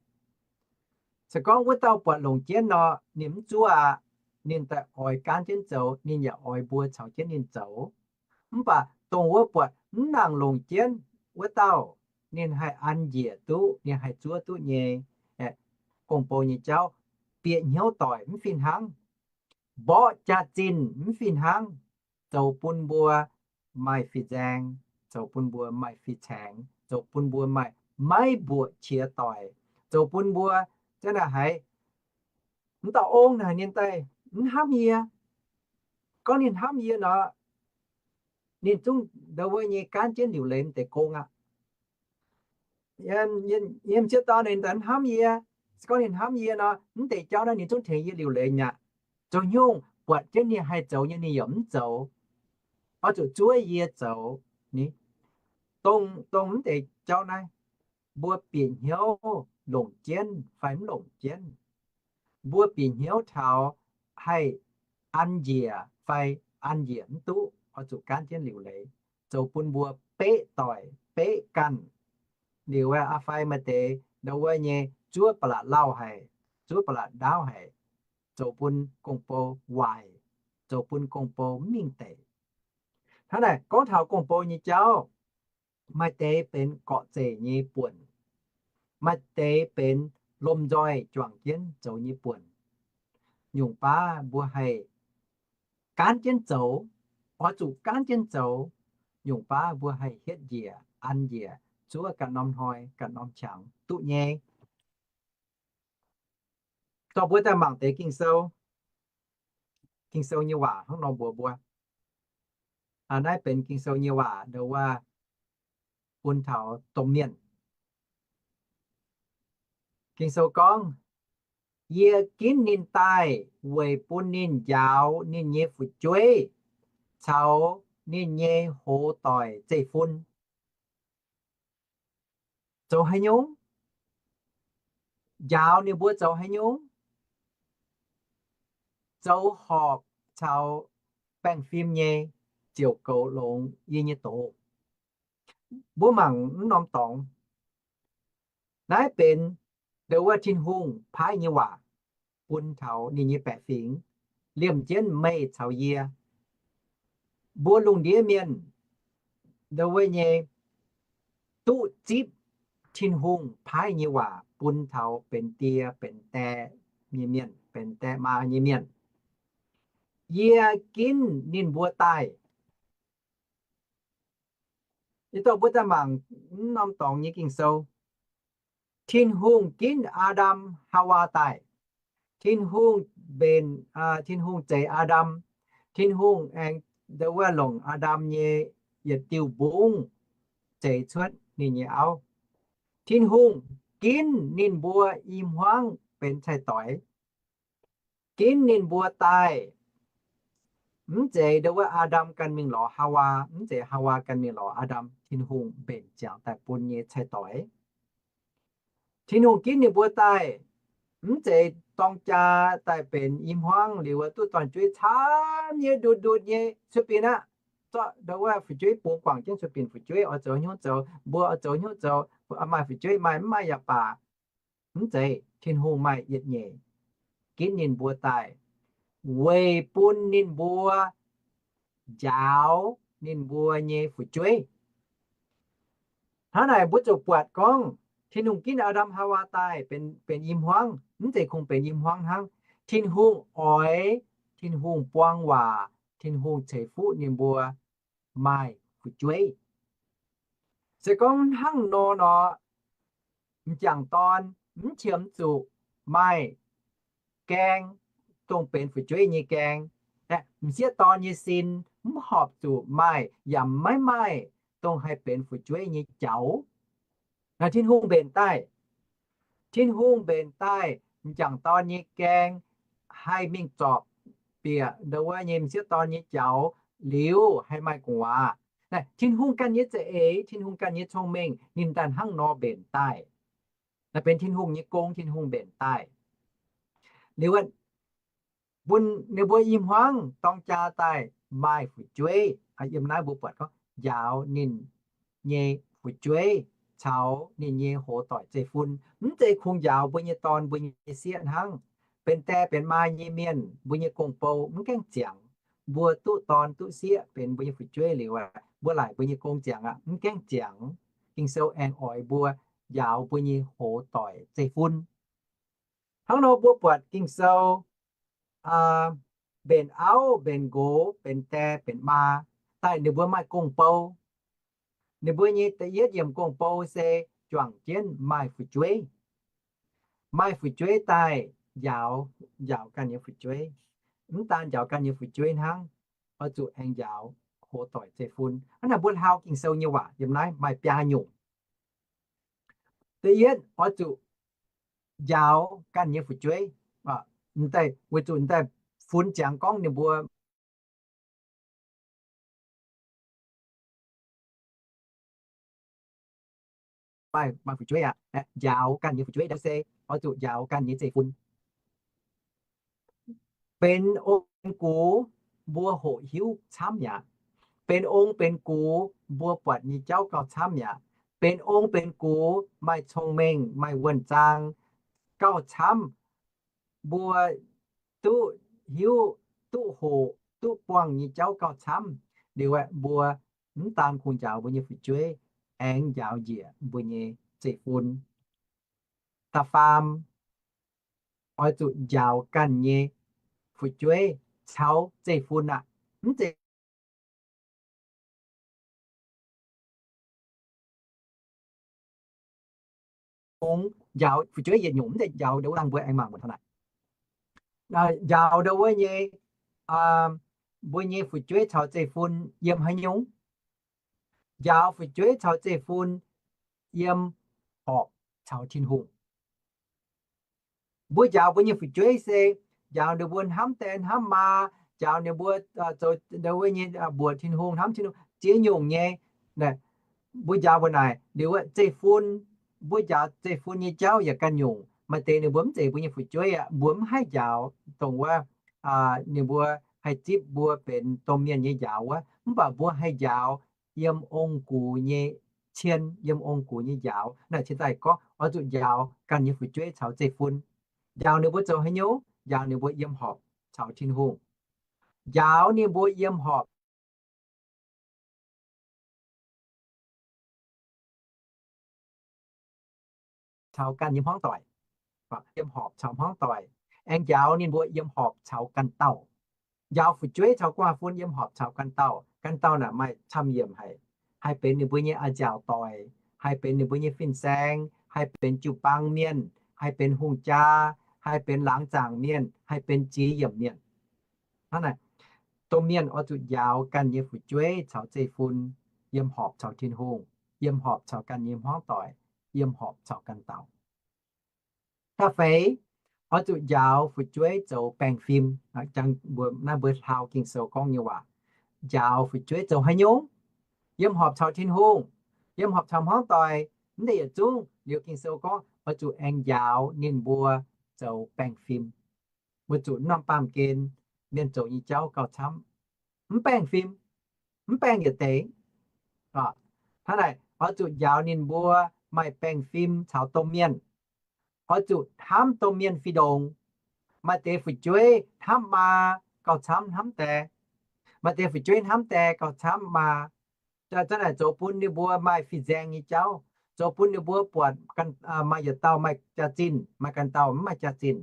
Se gorngv wuov dauh buatc longc jienv nor, ninh mv zuov aqv. Ninh daaih oix gaanv jienv zoux, ninh yaac oix mbuo caux jienv ninh zoux. Mv baac dongh wuov buatc mv nangc longc jienv wuov dauh, ninh haih an njiec duqv, ninh haih zuov duqv nyei, gong-bou nyei jauv bieqc hnyouv doic mv fih hnangv, mborqv jaax-zinh mv fih hnangv, zoux bun mbuo maaih fih nzaeng, zoux bun mbuo maaih fih caengx, zoux bun mbuo maaih maiv mbuoqc qiex doic, zoux bun mbuo zanc naaic haiz mv dauh ong naaic ninh daaih mv hnamv yie. Gorngv ninh hnamv yie nor, ninh zungv ndau wuov nyei gaanv jienv liuc leiz mv deix gong aqv. Yiem ziex dauh ninh daaih mv hnamv yie. Se gorngv ninh hnamv yie nor, mv deix jauv naaiv ninh zungv tengx yie liuc leiz mi'aqv. Zoux nyungc buatc jienv ninh haih zoux nyei ninh yaac mv zoux. Oix zuqc zuov yie zoux. Ni, dongh, dongh mv deix jauv naaiv, mbuo bieqc hnyouv longc jienv fai mv longc jienv. Mbuo bieqc hnyouv taux haih an njiec fai an njiec mv duqv, oix zuqc gaanv jienv liuc leiz, zoux bun mbuo beqv doic beqv ganh. Liuz aqv, fai maaih deix ndau wuov nyei zuov ba'laqc lauh haic, zuov ba'laqc ndaauv haic, zoux bun gong-bou waaic, zoux bun gong-bou mv mingh deic. Hnangv naaic gorngv taux gong-bou nyei jauv, maaih deix benx gorqv-zeic nyei buonc, maaih deix benx lomh nzoih juangc jienv zoux nyei buonc. Nyungc baav mbuo haih gaanv jienv zoux, oix zuqc gaanv jienv zoux. Nyungc baav mbuo haih hietv njiec, an njiec, zuov ganh norm hnoi ganh norm qangx duqv nyei. Dorh mbuo daaih mangc deix Ging-Sou. Ging-Sou nyei waac hnangv nor mbuox mbuo. Naaiv benx Ging-Sou nyei waac ndau wuov bun taux domh mienh. Ging-Sou gorngv, Yie ginv ninh daaih weic bun ninh njaaux ninh nyei fu'jueiv caux ninh nyei hoz doic zeiv-fun. Zoux haaix nyungc? Njaaux ninh mbuo zoux haaix nyungc? Zoux horpc caux baengh fim nyei ziouc goux longx yie nyei doz. Mbuo mangc mv norm dorngx. Naaiv benx ndau wuov Tin-Hungh paaiv nyei waac bun taux ninh nyei baeqc fingx, liemh jienv meih caux yie. Mbuo lungh ndiev mienh ndau wuov nyei duqv zipv Tin-Hungh paaiv nyei waac bun taux benx die benx die nyei mienh, benx die maa nyei mienh. Yie ginv ninh mbuo daaih. Yie dorh mbuo daaih mangc mv norm dorngx nyei Ging-Sou. Tin-Hungh ginv Aa^ndam Haawaa daaih. Tin-Hungh mbenc, Tin-Hungh zeix Aa^ndam. Tin-Hungh aengx ndau wuov longc Aa^ndam nyei yietc diuh mbungv zeix cuotv ninh nyei auv. Tin-Hungh ginv ninh mbuo i hmuangv benx cai-doix. Ginv ninh mbuo daaih. Mv zeiz ndau wuov Aa^ndam ganh mingh lorz Haawaa, mv zeiz Haawaa ganh mingh lorz Aa^ndam. Tin-Hungh mbenc ziangx daaih bun nyei cai-doix. Tin-Hungh ginv ninh mbuo daaih, mv zeiz dorng jaa daaih benx i hmuangv liuz duqv dorn-jueiv camv nyei ndutc ndutc nyei cuotv binh aqv. Zorqv ndau wuov fu'jueiv bungx guangc jienv cuotv binh, fu'jueiv oix zoux hnyouv zoux, mbuo oix zoux hnyouv zoux, maaih fu'jueiv maaih, mv maaih yaac baac. Mv zeiz, Tin-Hungh maaih yietc nyeic ginv ninh mbuo daaih, weic bun ninh mbuo njaaux ninh mbuo nyei fu'jueiv. Hnangv naaic mbuo ziouc buatc gorngv Tin-Hungh ginv Aa^ndam Haawaa daaih benx, benx i hmuangv, mv zeiz kungx benx i hmuangv hnangv. Tin-Hungh oix, Tin-Hungh buang waac, Tin-Hungh ceix fuqv ninh mbuo maaih fu'jueiv. Se gorngv hnangv nor nor, m'jangc dorn mv qiemx zuqc maaih gaeng, dongh benx fu'jueiv nyei gaeng. M'sieqv dorn nyei sin mv horpc zuqc maaih yaac maiv maaih dongh haih benx fu'jueiv nyei jaux. Naaiv Tin-Hungh mbenc daaih, Tin-Hungh mbenc daaih m'jangc dorn nyei gaeng haih mingh zorpc bieqc ndau wuov nyei m'sieqv dorn nyei jaux liuz haih maaih gu'nguaaz. Naaiv Tin-Hungh ganh nyei za'eix, Tin-Hungh ganh nyei cong-mengh ninh daaih hnangv nor mbenc daaih. Naaiv benx Tin-Hungh nyei gong, Tin-Hungh mbenc daaih. Liuz bun ninh mbuo i hmuangv dorng jaa daaih maaih fu'jueiv. Yiem naaiv mbuo buatc gorngv njaaux ninh nyei fu'jueiv caux ninh nyei hoz doic zeiv-fun. Mv zeiz kungx njaaux mbuo nyei dorn mbuo nyei sieqv hnangv. Benx die benx maa nyei mienh mbuo nyei gong-bou mv gaengh ziangx. Mbuo duqv dorn duqv sieqv benx mbuo nyei fu'jueiv liuz aqv, mbuo laaic mbuo nyei gong ziangx aqv, mv gaengh ziangx. Ging-Sou aengx oix mbuo njaaux mbuo nyei hoz doic zeiv-fun. Hnangv nor mbuo buatc Ging-Sou mbenc auv, mbenc nqox, benx die benx maa daaih ninh mbuo maaih gong-bou. Ninh mbuo nyei da'yietv yiemc gong-bou se juangc jienv maaih fu'jueiv. Maaih fu'jueiv daaih njaaux, njaaux ganh nyei fu'jueiv. Mv daan njaaux ganh nyei fu'jueiv hnangv, oix zuqc aengx njaaux hoz doic zeiv-fun. Hnangv naaic mbuo hlaau Ging-Sou nyei waac yiem naaiv maaih biaa nyungc. Da'yietv oix zuqc njaaux ganh nyei fu'jueiv. Weic zuqc daaih fun ziangx gorngv ninh mbuo maaih, maaih fu'jueiv aqv. Njaaux ganh nyei fu'jueiv se oix zuqc njaaux ganh nyei zeiv-fun. Benx ong benx gux mbuo hoqc hiuv camv mi'aqv. Benx ong benx gux mbuo buatc nyei jauv gauh camv mi'aqv. Benx ong benx gux maaih cong-mengh maaih wuonh zaang gauh camv. Mbuo duqv hiuv, duqv hoqc, duqv buangh nyei jauv gauh camv. Liuz aeqv, mbuo mv daan kungx njaaux mbuo nyei fu'jueiv, aengx njaaux njiec mbuo nyei zeiv-fun. Da'faam, oix zuqc njaaux ganh nyei fu'jueiv caux zeiv-fun aqv. Mv zeiz kungx njaaux fu'jueiv yietc nyungc, mv zeiz njaaux ndau wuov dangh mbuo aengx mangc muonc taux naaic. Njaaux ndau wuov nyei, mbuo nyei fu'jueiv caux zeiv-fun yiem haaix nyungc? Njaaux fu'jueiv caux zeiv-fun yiem horpc caux Tin-Hungh. Mbuo njaaux mbuo nyei fu'jueiv se njaaux ninh mbuo hnamv die hnamv maa, njaaux ninh mbuo zoux ndau wuov nyei mbuoqc Tin-Hungh, hnamv Tin-Hungh ziex nyungc nyei. Mbuo njaaux mbuo naaic liuz wuov zeiv-fun, mbuo njaaux zeiv-fun nyei jauv yaac ganh nyungc. Maaih deix ninh mbuo mv zeiz mbuo nyei fu'jueiv aqv, mbuo mv haih njaaux dongh wuov ninh mbuo haih zipv mbuo benx domh mienh nyei njaaux wuov, mv baac mbuo haih njaaux yiem ong-gux nyei cien, yiem ong-gux nyei njaaux. Naaiv cingx daaih gorngv oix zuqc njaaux ganh nyei fu'jueiv caux zeiv-fun. Njaaux ninh mbuo zoux haaix nyungc? Njaaux ninh mbuo yiem horpc caux Tin-Hungh. Njaaux ninh mbuo yiem horpc caux ganh nyei hmuangv doic, yiem horpc caux hmuangv doic. Aengx njaaux ninh mbuo yiem horpc caux ganh dauh. Njaaux fu'jueiv caux gu'nguaaz-fun yiem horpc caux ganh dauh. Ganh dauh naaic maaih camv-yiemc haic. Haih benx ninh mbuo nyei a'nziaauc doic, haih benx ninh mbuo nyei fin-saeng, haih benx jiu-baang mienh, haih benx hungh jaa, haih benx laangz zaangc mienh, haih benx ziex yiemc mienh. Hnangv naaic, domh mienh oix zuqc njaaux ganh nyei fu'jueiv caux zeiv-fun yiem horpc caux Tin-Hungh, yiem horpc caux ganh nyei hmuangv doic, yiem horpc caux ganh dauh. Da'feix, oix zuqc njaaux fu'jueiv zoux baengh fim. Naaiv mbuo hlaau Ging-Sou gorngv nyei waac, njaaux fu'jueiv zoux haaix nyungc? Yiem horpc caux Tin-Hungh, yiem horpc caux hmuangv doic, mv deix yietc zungv. Liuz Ging-Sou gorngv oix zuqc aengx njaaux ninh mbuo zoux baengh fim. Weic zuqc norm baamh gen mienh zoux nyei jauv gauh camv, mv baengh fim, mv baengh yietc deix. Hnangv naaic, oix zuqc njaaux ninh mbuo maaih baengh fim caux domh mienh. Oix zuqc hnamv domh mienh fih ndongc. Maaih deix fu'jueiv hnamv maa gauh camv hnamv die. Maaih deix fu'jueiv hnamv die gauh camv maa, zanc naaic zoux bun ninh mbuo maaih fin-saeng nyei jauv, zoux bun ninh mbuo buatc maaih yietc dauh maaih jaax-zinh, maaih ganh dauh mv maaih jaax-zinh,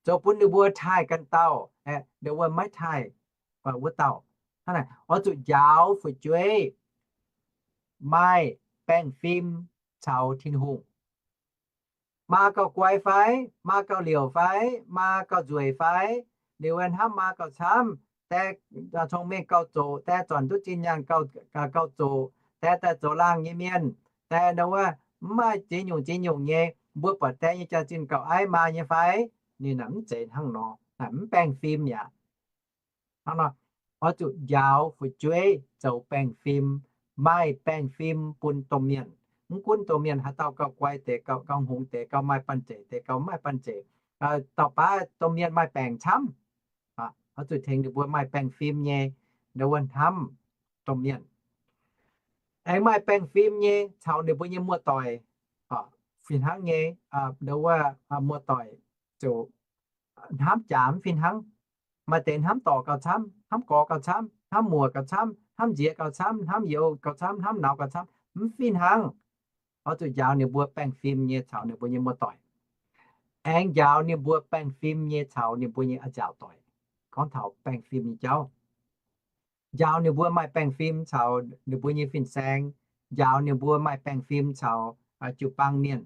zoux bun ninh mbuo taaih ganh dauh, aeqv, ninh mbuo maiv taaih wuov dauh. Hnangv naaic oix zuqc njaaux fu'jueiv maaih baengh fim caux Tin-Hungh. Maa gauh guai fai, maa gauh liouc fai, maa gauh nzueic fai, ninh mbuo hnamv maa gauh camv, die cong-mengh gauh zoqc, die zornc duqv zinh nyaanh gauh zoqc, die daaih zoux laangh nyei mienh, die nor wuov mv maaih ziex nyungc ziex nyungc nyei, mbuo buatc die nyei jaax-zinh gauh aiv maa nyei fai? Ninh naaic mv zeiz hnangv nor, naaic mv baengh fim yaac. Hnangv nor, oix zuqc njaaux fu'jueiv zoux baengh fim, maaih baengh fim bun domh mienh. Mv gunv domh mienh haaix dauh gauh guai deix, gauh hngongx deix, gauh maaih banh zeic deix, gauh mv maaih banh zeic, dauh baav domh mienh maaih baengc camv, oix zuqc tengx ninh mbuo maaih baengh fim nyei, nduov wuov hnamv domh mienh. Aengx maaih baengh fim nyei caux ninh mbuo nyei muoz-doic fih hnangv nyei, nduov wuov muoz-doic ziouc hnamv jaax mv fih hnangv. Maaih deix hnamv dorc gauh camv, hnamv gorx gauh camv, hnamv muoc gauh camv, hnamv nziex gauh camv, hnamv youz gauh camv, hnamv nauz gauh camv, mv fih hnangv. Oix zuqc njaaux ninh mbuo baengh fim nyei caux ninh mbuo nyei muoz-doic. Aengx njaaux ninh mbuo baengh fim nyei caux ninh mbuo nyei a'nziaauc doic. Gorngv taux baengh fim nyei jauv, njaaux ninh mbuo maaih baengh fim caux ninh mbuo nyei fin-saeng, njaaux ninh mbuo maaih baengh fim caux jiu-baang mienh.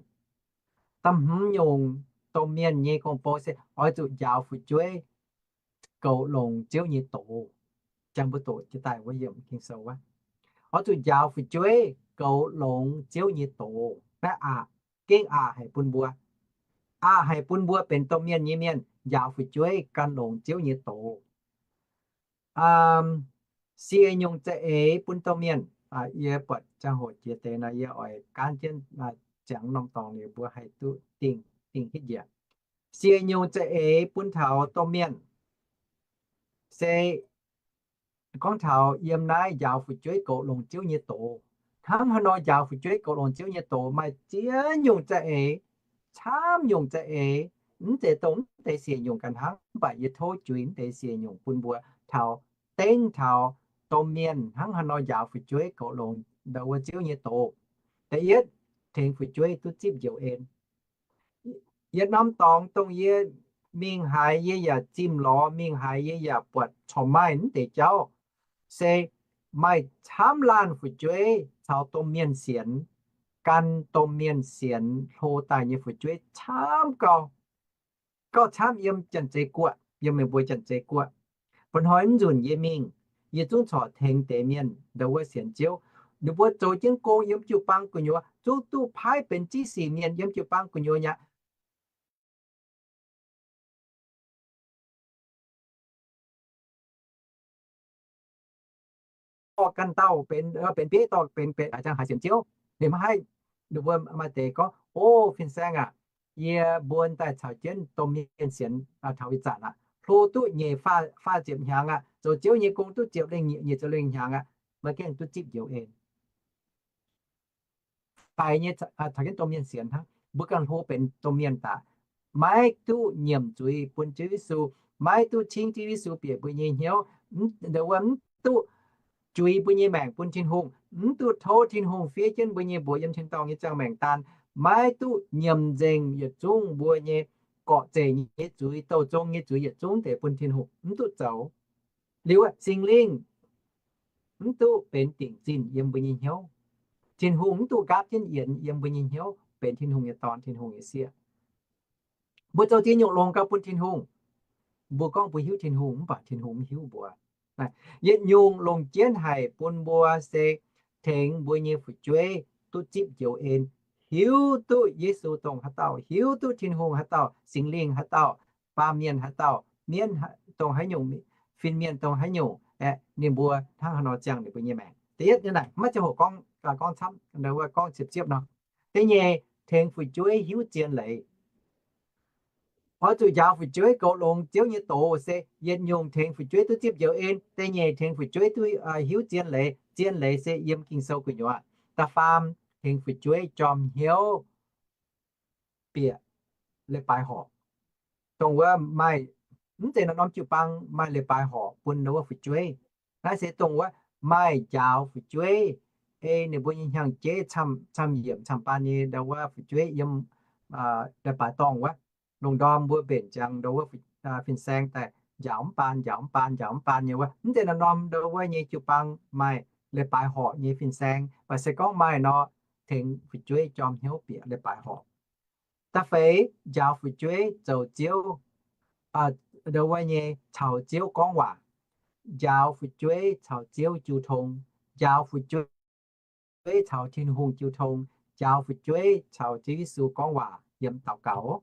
Da'hmz nyungc domh mienh nyei gong-bou se oix zuqc njaaux fu'jueiv goux longx Ziouv nyei doz. Jangx mbuo doqc jiex daaih wuov yiemc Ging-Sou wuov, oix zuqc njaaux fu'jueiv goux longx Ziouv nyei doz. Naaiv aqc, gengh aqc haic bun mbuo. Aqc haic bun mbuo benx domh mienh nyei mienh njaaux fu'jueiv gan longx Ziouv nyei doz. Sie nyungc za'eix bun domh mienh. Yie buatc ziangh hoc jiex deix nor, yie oix gaanv jienv ziangx norm dorngx liuz mbuo haih duqv dingh, dingh hitv njiec. Sie nyungc za'eix bun taux domh mienh se gorngv taux yiem naaiv njaaux fu'jueiv goux longx Ziouv nyei doz. Hnangv haaix nor njaaux fu'jueiv goux longx Ziouv nyei doz? Maaih ziex nyungc za'eix, camv nyungc za'eix. Mv zeiz dongh mv deix siec nyungc ganh hnangv, mv baac yie tov juix mv deix siec nyungc bun mbuo taux dengv taux domh mienh hnangv haaix nor njaaux fu'jueiv goux longx ndau wuov Ziouv nyei doz. Da'yietv, tengx fu'jueiv duqv zipv njoux en. Yietc norm dorngx dongh yie mingh haaix yie yaac zimh lorz, mingh haaix yie yaac buatc corc maaih mv deix jauv, se maaih camv laanh fu'jueiv caux domh mienh sienx, gan domh mienh sienx hlo daaih nyei fu'jueiv camv gauh, gauh camv yiem Janx-Zei Guoqv, yiem meih mbuo Janx-Zei Guoqv. Mba'hnoi mv nzunc yie mingh, yie zungv corc tengx deix mienh ndau wuov sienx Ziouv. Ninh mbuo zoux jienv gong yiem jiu-baang gu'nyuoz zungv duqv paaiv benx ziqv sic mienh yiem jiu-baang gu'nyuoz nyei aqv. Dorh ganh dauh benx, benx bieiv dorh benx, benx a'jang haaix sienx Ziouv, ninh maiv haih. Ninh mbuo maaih deix gorngv, O, fin-saeng aac, yie mbuo daaih caux jienv domh mienh sienx taux ih zanc aqv, hlo duqv nyeic faah ziepc hnyangx aqv, zoux Ziouv nyei gong duqv ziepc lengh, nyeic ziepc lengh hnyangx aqv, maiv gaengh duqv zipv njoux en. Faix nyei caux jienv domh mienh sienx hnangv. Mbuo ganh hlo benx domh mienh daaih, maiv duqv nyiemc zuiz bun Ziouv Yesu, maiv duqv cingv Ziouv Yesu bieqc mbuo nyei hnyouv, mv duqv juix mbuo nyei maengc bun Tin-Hungh, mv duqv tov Tin-Hungh fiev jienv mbuo nyei mbuox yiem tin-dorngh nyei ziangh maengc daan, maiv duqv nyiemc nzengc yietc zungv mbuo nyei gorqv-zeic nyei zuiz, douh zong nyei zuiz yietc zungv deix bun Tin-Hungh, mv duqv zoux. Liuz Singx Lingh mv duqv benx dingc zinh yiem mbuo nyei hnyouv. Tin-Hungh mv duqv nqaapv jienv yienx yiem mbuo nyei hnyouv, benx Tin-Hungh nyei dorn, Tin-Hungh nyei sieqv. Mbuo zoux ziex nyungc longx gauh bun Tin-Hungh. Mbuo gorngv mbuo hiuv Tin-Hungh mv baac Tin-Hungh mv hiuv mbuo. Yietc nyungc longc jienv haic bun mbuo se tengx mbuo nyei fu'jueiv duqv zipv njoux en, hiuv duqv Yesu dongh haaix dauh, hiuv duqv Tin-Hungh haaix dauh, Singx Lingh haaix dauh, baamh mienh haaix dauh, mienv dongh haaix nyungc, fin-mienh dongh haaix nyungc, ninh mbuo hnangv haaix nor ziangh ninh mbuo nyei maengc. Da'yietv nyei naaic, maiv ziangh hoc gorngv, gorngv camv, gorngv ziepc ziepv nor. Da'nyeic, tengx fu'jueiv hiuv zien leiz. Oix zuqc njaaux fu'jueiv goux longx Ziouv nyei doz se yietc nyungc tengx fu'jueiv duqv zipv njoux en, da'nyeic tengx fu'jueiv duqv hiuv zien leiz. Zien leiz se yiem Ging-Sou gu'nyuoz. Da'faam, tengx fu'jueiv jorm hnyouv bieqc leiz-baaix horc. Dongh wuov maaih, mv zeiz norm-norm jiu-baang maaih leiz-baaix horc bun wuov fu'jueiv. Naaiv se dongh wuov maaih njaaux fu'jueiv, ei ninh mbuo nyei hnyangx-jeiv camv-camv yiemc camv-baan nyei ndau wuov fu'jueiv yiem leiz-baaix dorngh wuov. Lungh ndorm mbuo mbenc ziangx ndau wuov fin-saeng daaih njaaux mv baan, njaaux mv baan, njaaux mv baan nyei wuov. Mv deix norm-norm ndau wuov nyei jiu-baang maaih leiz-baaix horqc nyei fin-saeng, mv baac se gorngv maaih nor, tengx fu'jueiv jorm hnyouv bieqc leiz-baaix horqc. Da'feix, njaaux fu'jueiv zoux Ziouv, ndau wuov nyei caux Ziouv gorngv waac. Njaaux fu'jueiv caux Ziouv jiu tong. Njaaux fu'jueiv caux Tin-Hungh jiu tong. Njaaux fu'jueiv caux Ziouv Yesu gorngv waac yiem daux gaux.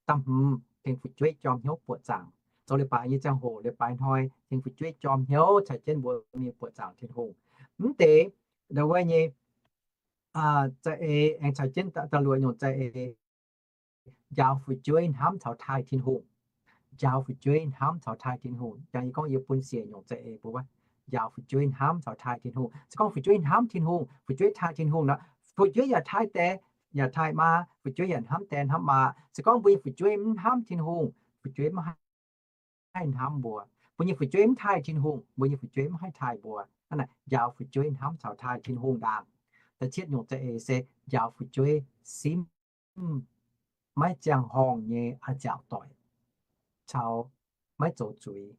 Da'hmz, tengx fu'jueiv jorm hnyouv buoqc zaangc. Zoux leiz-baaix nyei ziangh hoc, leiz-baaix hnoi, tengx fu'jueiv jorm hnyouv caux jienv mbuo mingh buoqc zaangc Tin-Hungh. Mv deix ndau wuov nyei za'eix aengx caux jienv da'luoqc nyungc za'eix, njaaux fu'jueiv hnamv caux taaih Tin-Hungh. Njaaux fu'jueiv hnamv caux taaih Tin-Hungh. Jangx yie gorngv yie bun siec nyungc za'eix mbuo wuov, njaaux fu'jueiv hnamv caux taaih Tin-Hungh. Se gorngv fu'jueiv hnamv Tin-Hungh, fu'jueiv taaih Tin-Hungh nor, fu'jueiv yaac taaih die, yaac taaih maa, fu'jueiv yaac hnamv die hnamv maa. Se gorngv mbuo nyei fu'jueiv mv hnamv Tin-Hungh, fu'jueiv mv haih hnamv mbuo. Mbuo nyei fu'jueiv mv taaih Tin-Hungh, mbuo nyei fu'jueiv mv haih taaih mbuo. Hnangv naaic njaaux fu'jueiv hnamv caux taaih Tin-Hungh ndaangc. Da'cietv nyungc za'eix se njaaux fu'jueiv simv maiv ziangh horngh nyei a'nziaauc doic caux maiv zoux zuiz.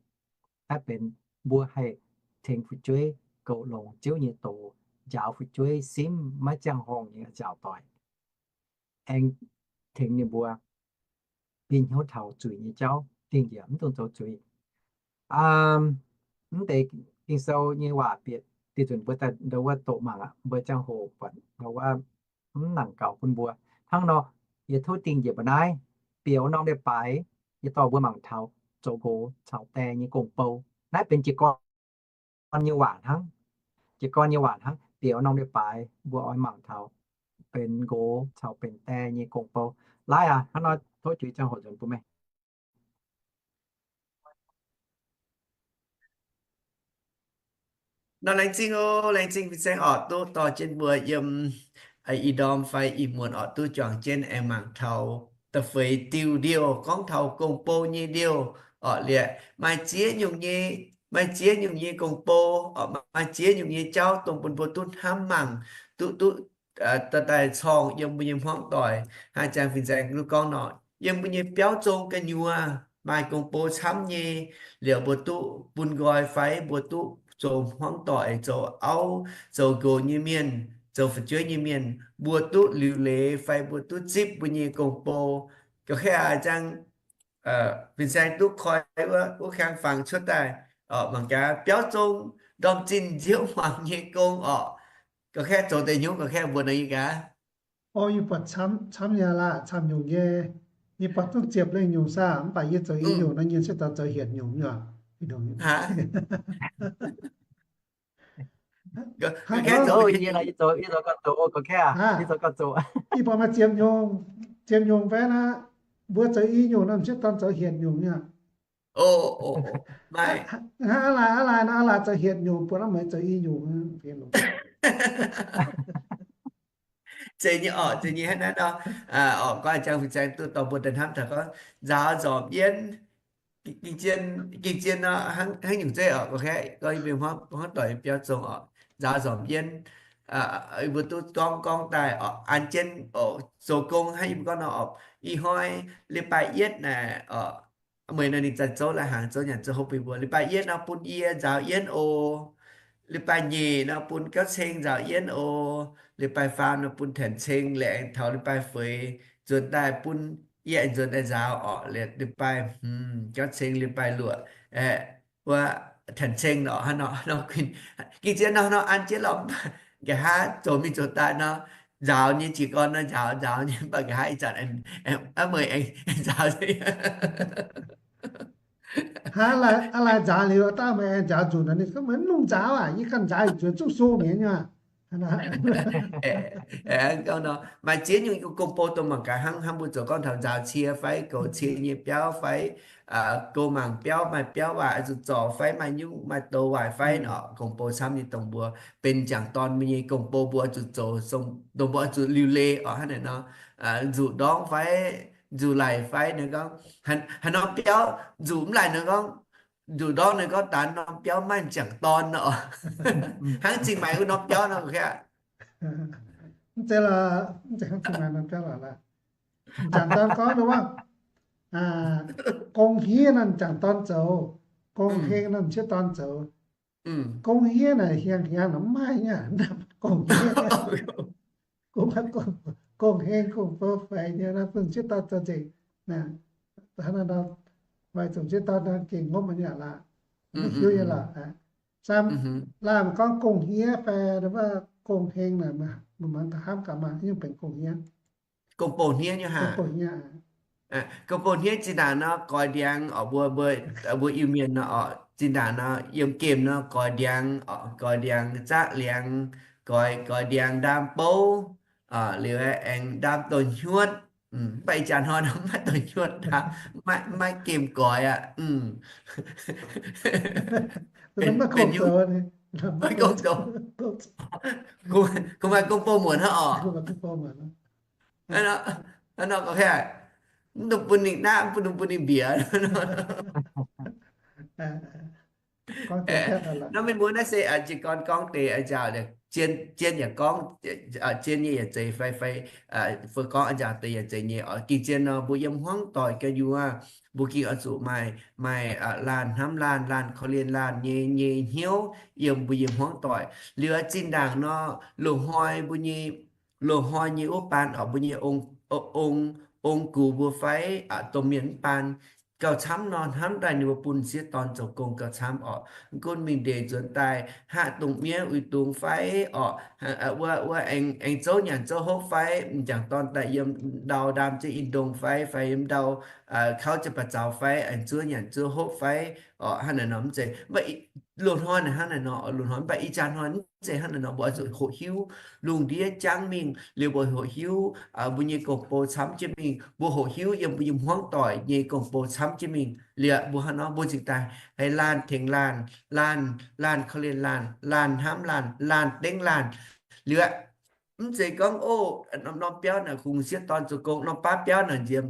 Naaiv benx mbuo haih tengx fu'jueiv goux longx Ziouv nyei doz, njaaux fu'jueiv simv maiv ziangh horngh nyei a'nziaauc doic, aengx tengx ninh mbuo bieqc hnyouv taux zuiz nyei jauv, dingh njiec mv dungx zoux zuiz. Mv deix Ging-Sou nyei waac bieqc diuh nzunc mbuo daaih ndau wuov doqc mangc aqv. Mbuo ziangh hoc buatc ndau wuov mv nangc gaux bun mbuo. Hnangv nor, yie tov dingh njiec mba'naaiv, bieqc wuov norm leiz-baaix, yie dorh mbuo mangc taux zoux nqox caux die nyei gong-bou. Naaiv benx jiez gorn nyei waac hnangv. Jiez gorn nyei waac hnangv. Bieqc wuov norm leiz-baaix mbuo oix mangc taux benx nqox caux benx die nyei gong-bou. Laaiv aac, hnangv nor tov juix ziangh hoc nzunc bun meih. Nor laengz zingh oc, laengz zingh fin-saeng orqc, duqv dorh jienv mbuo yiem ih ndorm fai ih muonz orqc, duqv juangc jienv aengx mangc taux da'feix diuh liouh gorngv taux gong-bou nyei liouh orqc. Liuz maaih ziex nyungc nyei, maaih ziex nyungc nyei gong-bou orqc, maaih ziex nyungc nyei jauv dongh bun mbuo duqv hnamv mangc, duqv, duqv daaih corng yiem mbuo nyei hmuangv doic. Hnangv jang fin-saeng duqv gorngv nor, yiem mbuo nyei biauv zong gu'nyuoz maaih gong-bou camv nyei. Liuz mbuo duqv bun nqoi fai mbuo duqv zoux hmuangv doic, zoux auv, zoux nqox nyei mienh, zoux fu'jueiv nyei mienh, mbuo duqv liuc leiz fai mbuo duqv zipv mbuo nyei gong-bou. Ga'qaeqv a'jang fin-saeng duqv koi wuov, wuov kang fangx cuotv daaih, mangc gaax biauv zong ndorm zinh nziouv hmuangx nyei gong orqc. Ga'qaeqv zoux deix hnyouv ga'qaeqv mbuox nor yie gaax. O, yie buatc camv, camv nyei laah, camv nyungc nyei. Yie buatc duqv ziepc lengh nyungc saah, mv baac yie zoux i nyungc nor, yie se daaih zoux hietc nyungc nyuoqc. Hnangv nor, yie zoux, yie zoux gauh zoux, ga'qaeqv, yie zoux gauh zoux. Yie buatc maaih ziepc nyungc, ziepc nyungc fai naaic, mbuo zoux i nyungc nor, m'sieqv dorn zoux hietc nyungc nyuoqc. Hnangv a'laaix, a'laaix nor, a'laaix zoux hietc nyungc, buatc naaiv meih zoux i nyungc. Zeiz nyei orqc, zeiz nyei hnangv naaiv nor. Orqc, gorngv jang fin-saeng duqv dorh mbuo daaih hnamv taux gorngv nzaaux nzormc yienv, ging-, ging-, ging-, ging-, zien nor, hnangv nyungc zeiv orqc, gorngv yie mbuo hmuangv doic nyei biauv zong orqc, nzaaux nzormc yienv, mbuo duqv gorngv gorngv daaih orqc, an jienv orqc, zoux gong hnangv yie mbuo gorngv nor orqc, ih hnoi leiz-baaix yietv naaic orqc, meih nor ninh zanc zouv lai hnaangx zouv nyanc zouv hopv bun mbuo. Leiz-baaix yietv nor bun yie nzaaux yienv oc. Leiz-baaix nyeic nor bun gauv ceng nzaaux yienv oc. Leiz-baaix faam nor bun tanc ceng, laengz taux leiz-baaix feix nzuonx daaih bun yie aengx nzuonx daaih nzaaux orqc. Leiz-baaix hmz gauv ceng, leiz-baaix luoqc aeqv, wuov tanc ceng nor, hnangv nor, ging-, ging-, zien nor, nor an jienv lorqc, nqa'haav zoux mingh zoux daaih nor, nzaaux nyei jiez gorn nor nzaaux, nzaaux nyei, mv baac nqa'haav ih zanc aengx, aengx, meih aengx nzaaux. Hnangv a'laaix nzaaux liuz, daaih meih aengx nzaaux nzunc nor, ninh gorngv meih mv longc nzaaux aac, yie ganh nzaaux zuqc zuqv sung mi'aqv nyei. Maaih ziex nyungc gong-bou dongh mangc gaax hnangv, hnangv mbuo zoux gorngv taux nzaaux cie fai goux cie nyei biauv fai, go mangc biauv, maaih biauv waaic oix zuqc zorc fai maaih nyungc maaih douz waaic fai nor, gong-bou camv nyei dongh mbuo benx m'jangc dorn mbuo nyei gong-bou mbuo oix zuqc zoux, dongh mbuo oix zuqc liuc leiz orqc hnangv naaic nor, nzuqc ndorngv fai nzuqc laic fai nor gorngv, haaix norm biauv nzuqc mv laic nor gorngv, nzuqc ndortv ninh gorngv daaih norm biauv maiv m'jangc dorn nor, hnangv Zingh Maix wuov norm biauv nor. Mv zeiz lorqc, mv zeiz hnangv Zingh Maix norm biauv lorqc. M'jangc dorn gorngv nor, gong hniev nor m'jangc dorn zoux, gong heng nor m'sieqv dorn zoux. Gong hniev naaic hienx hienx nor mv maaih nyei, gong hniev, gong heng gong-bou faix nyei nor, bun m'sieqv dorn zoux nzengc. Maaih zungh m'sieqv dorn gengh ngopv nyei lorqc, mv hiuv nyei lorqc. Sam laanh gorngv gong hniev fai gong heng naaic, mangc gaax hnamv gaax maaih nyungc benx gong hniev. Gong-bou hniev nyei haic. Gong-bou hniev zinh ndaangc nor goix ndiangx oc, mbuo, mbuo Iu-Mienh nor oc, zinh ndaangc nor yiem gemh nor goix ndiangx oc, goix ndiangx zaqv liangx, goix, goix ndiangx ndaam bouv, liuz aengx ndaam douh hnyuotv. Mv baac ih jaax hnoi mv maaih douh hnyuotv, maiv, maiv gemh goix aqv. Benx, benx hiuv, maiv gong zoux. Kungx maaih gong-bou muonc hnangv oc. Mv dungx bun ninh naqv, mv dungx bun ninh mbiec. Naaiv mienh mbuo naaiv se jiez gorn gorngv deix nzaaux, zien, zien yaac gorngv, zien nyei yaac zeiz fai, fai, fai gorngv nzaaux deix yaac zeiz nyei oc. Ging-zien nor mbuo yiem hmuangv doic gu'nyuoz, mbuo ging oix zuqc maaih, maaih laanh hnamv laanh, laanh korv-lienh laanh nyei, nyei hnyouv yiem mbuo nyei hmuangv doic. Liuz zinh ndaangc nor, loz-hnoi mbuo nyei, loz-hnoi nyei wuov baan oc, mbuo nyei ong, ong, ong-gux mbuo fai domh mienh mv baan gauh camv nor, hnamv daaih ninh mbuo bun m'sieqv dorn zoux gong gauh camv oc. Mv gunv mingh ndeic nzuonx daaih haav dungz mienv uix dungz fai oc, wuov, wuov aengx, aengx zouv nyanc zouv hopv fai m'jangc dorn daaih yiem ndau ndaam jienv in-ndongh fai, fai yiem ndau kauv jienv ba'zaux fai, aengx zuov nyanc zuov hopv fai oc, hnangv naaic nor mv zeiz. Mv baac loz-hnoi naaic hnangv naaic nor, loz-hnoi mv baac ih jaax hnoi mv zeiz hnangv naaic nor, mbuo oix zuqc hoqc hiuv lungh ndiev jangv mingh liuz mbuo hoqc hiuv mbuo nyei gong-bou camv jienv mingh, mbuo hoqc hiuv yiem mbuo nyei hmuangv doic nyei gong-bou camv jienv mingh liuz mbuo hnangv nor mbuo cingx daaih haih laanh tengx laanh, laanh, laanh korv-lienh laanh, laanh hnamv laanh, laanh dengv laanh. Liuz mv zeiz gorngv, o, norm, norm biauv naaic kungx m'sieqv dorn zoux gong, norm baav biauv naaic nziex,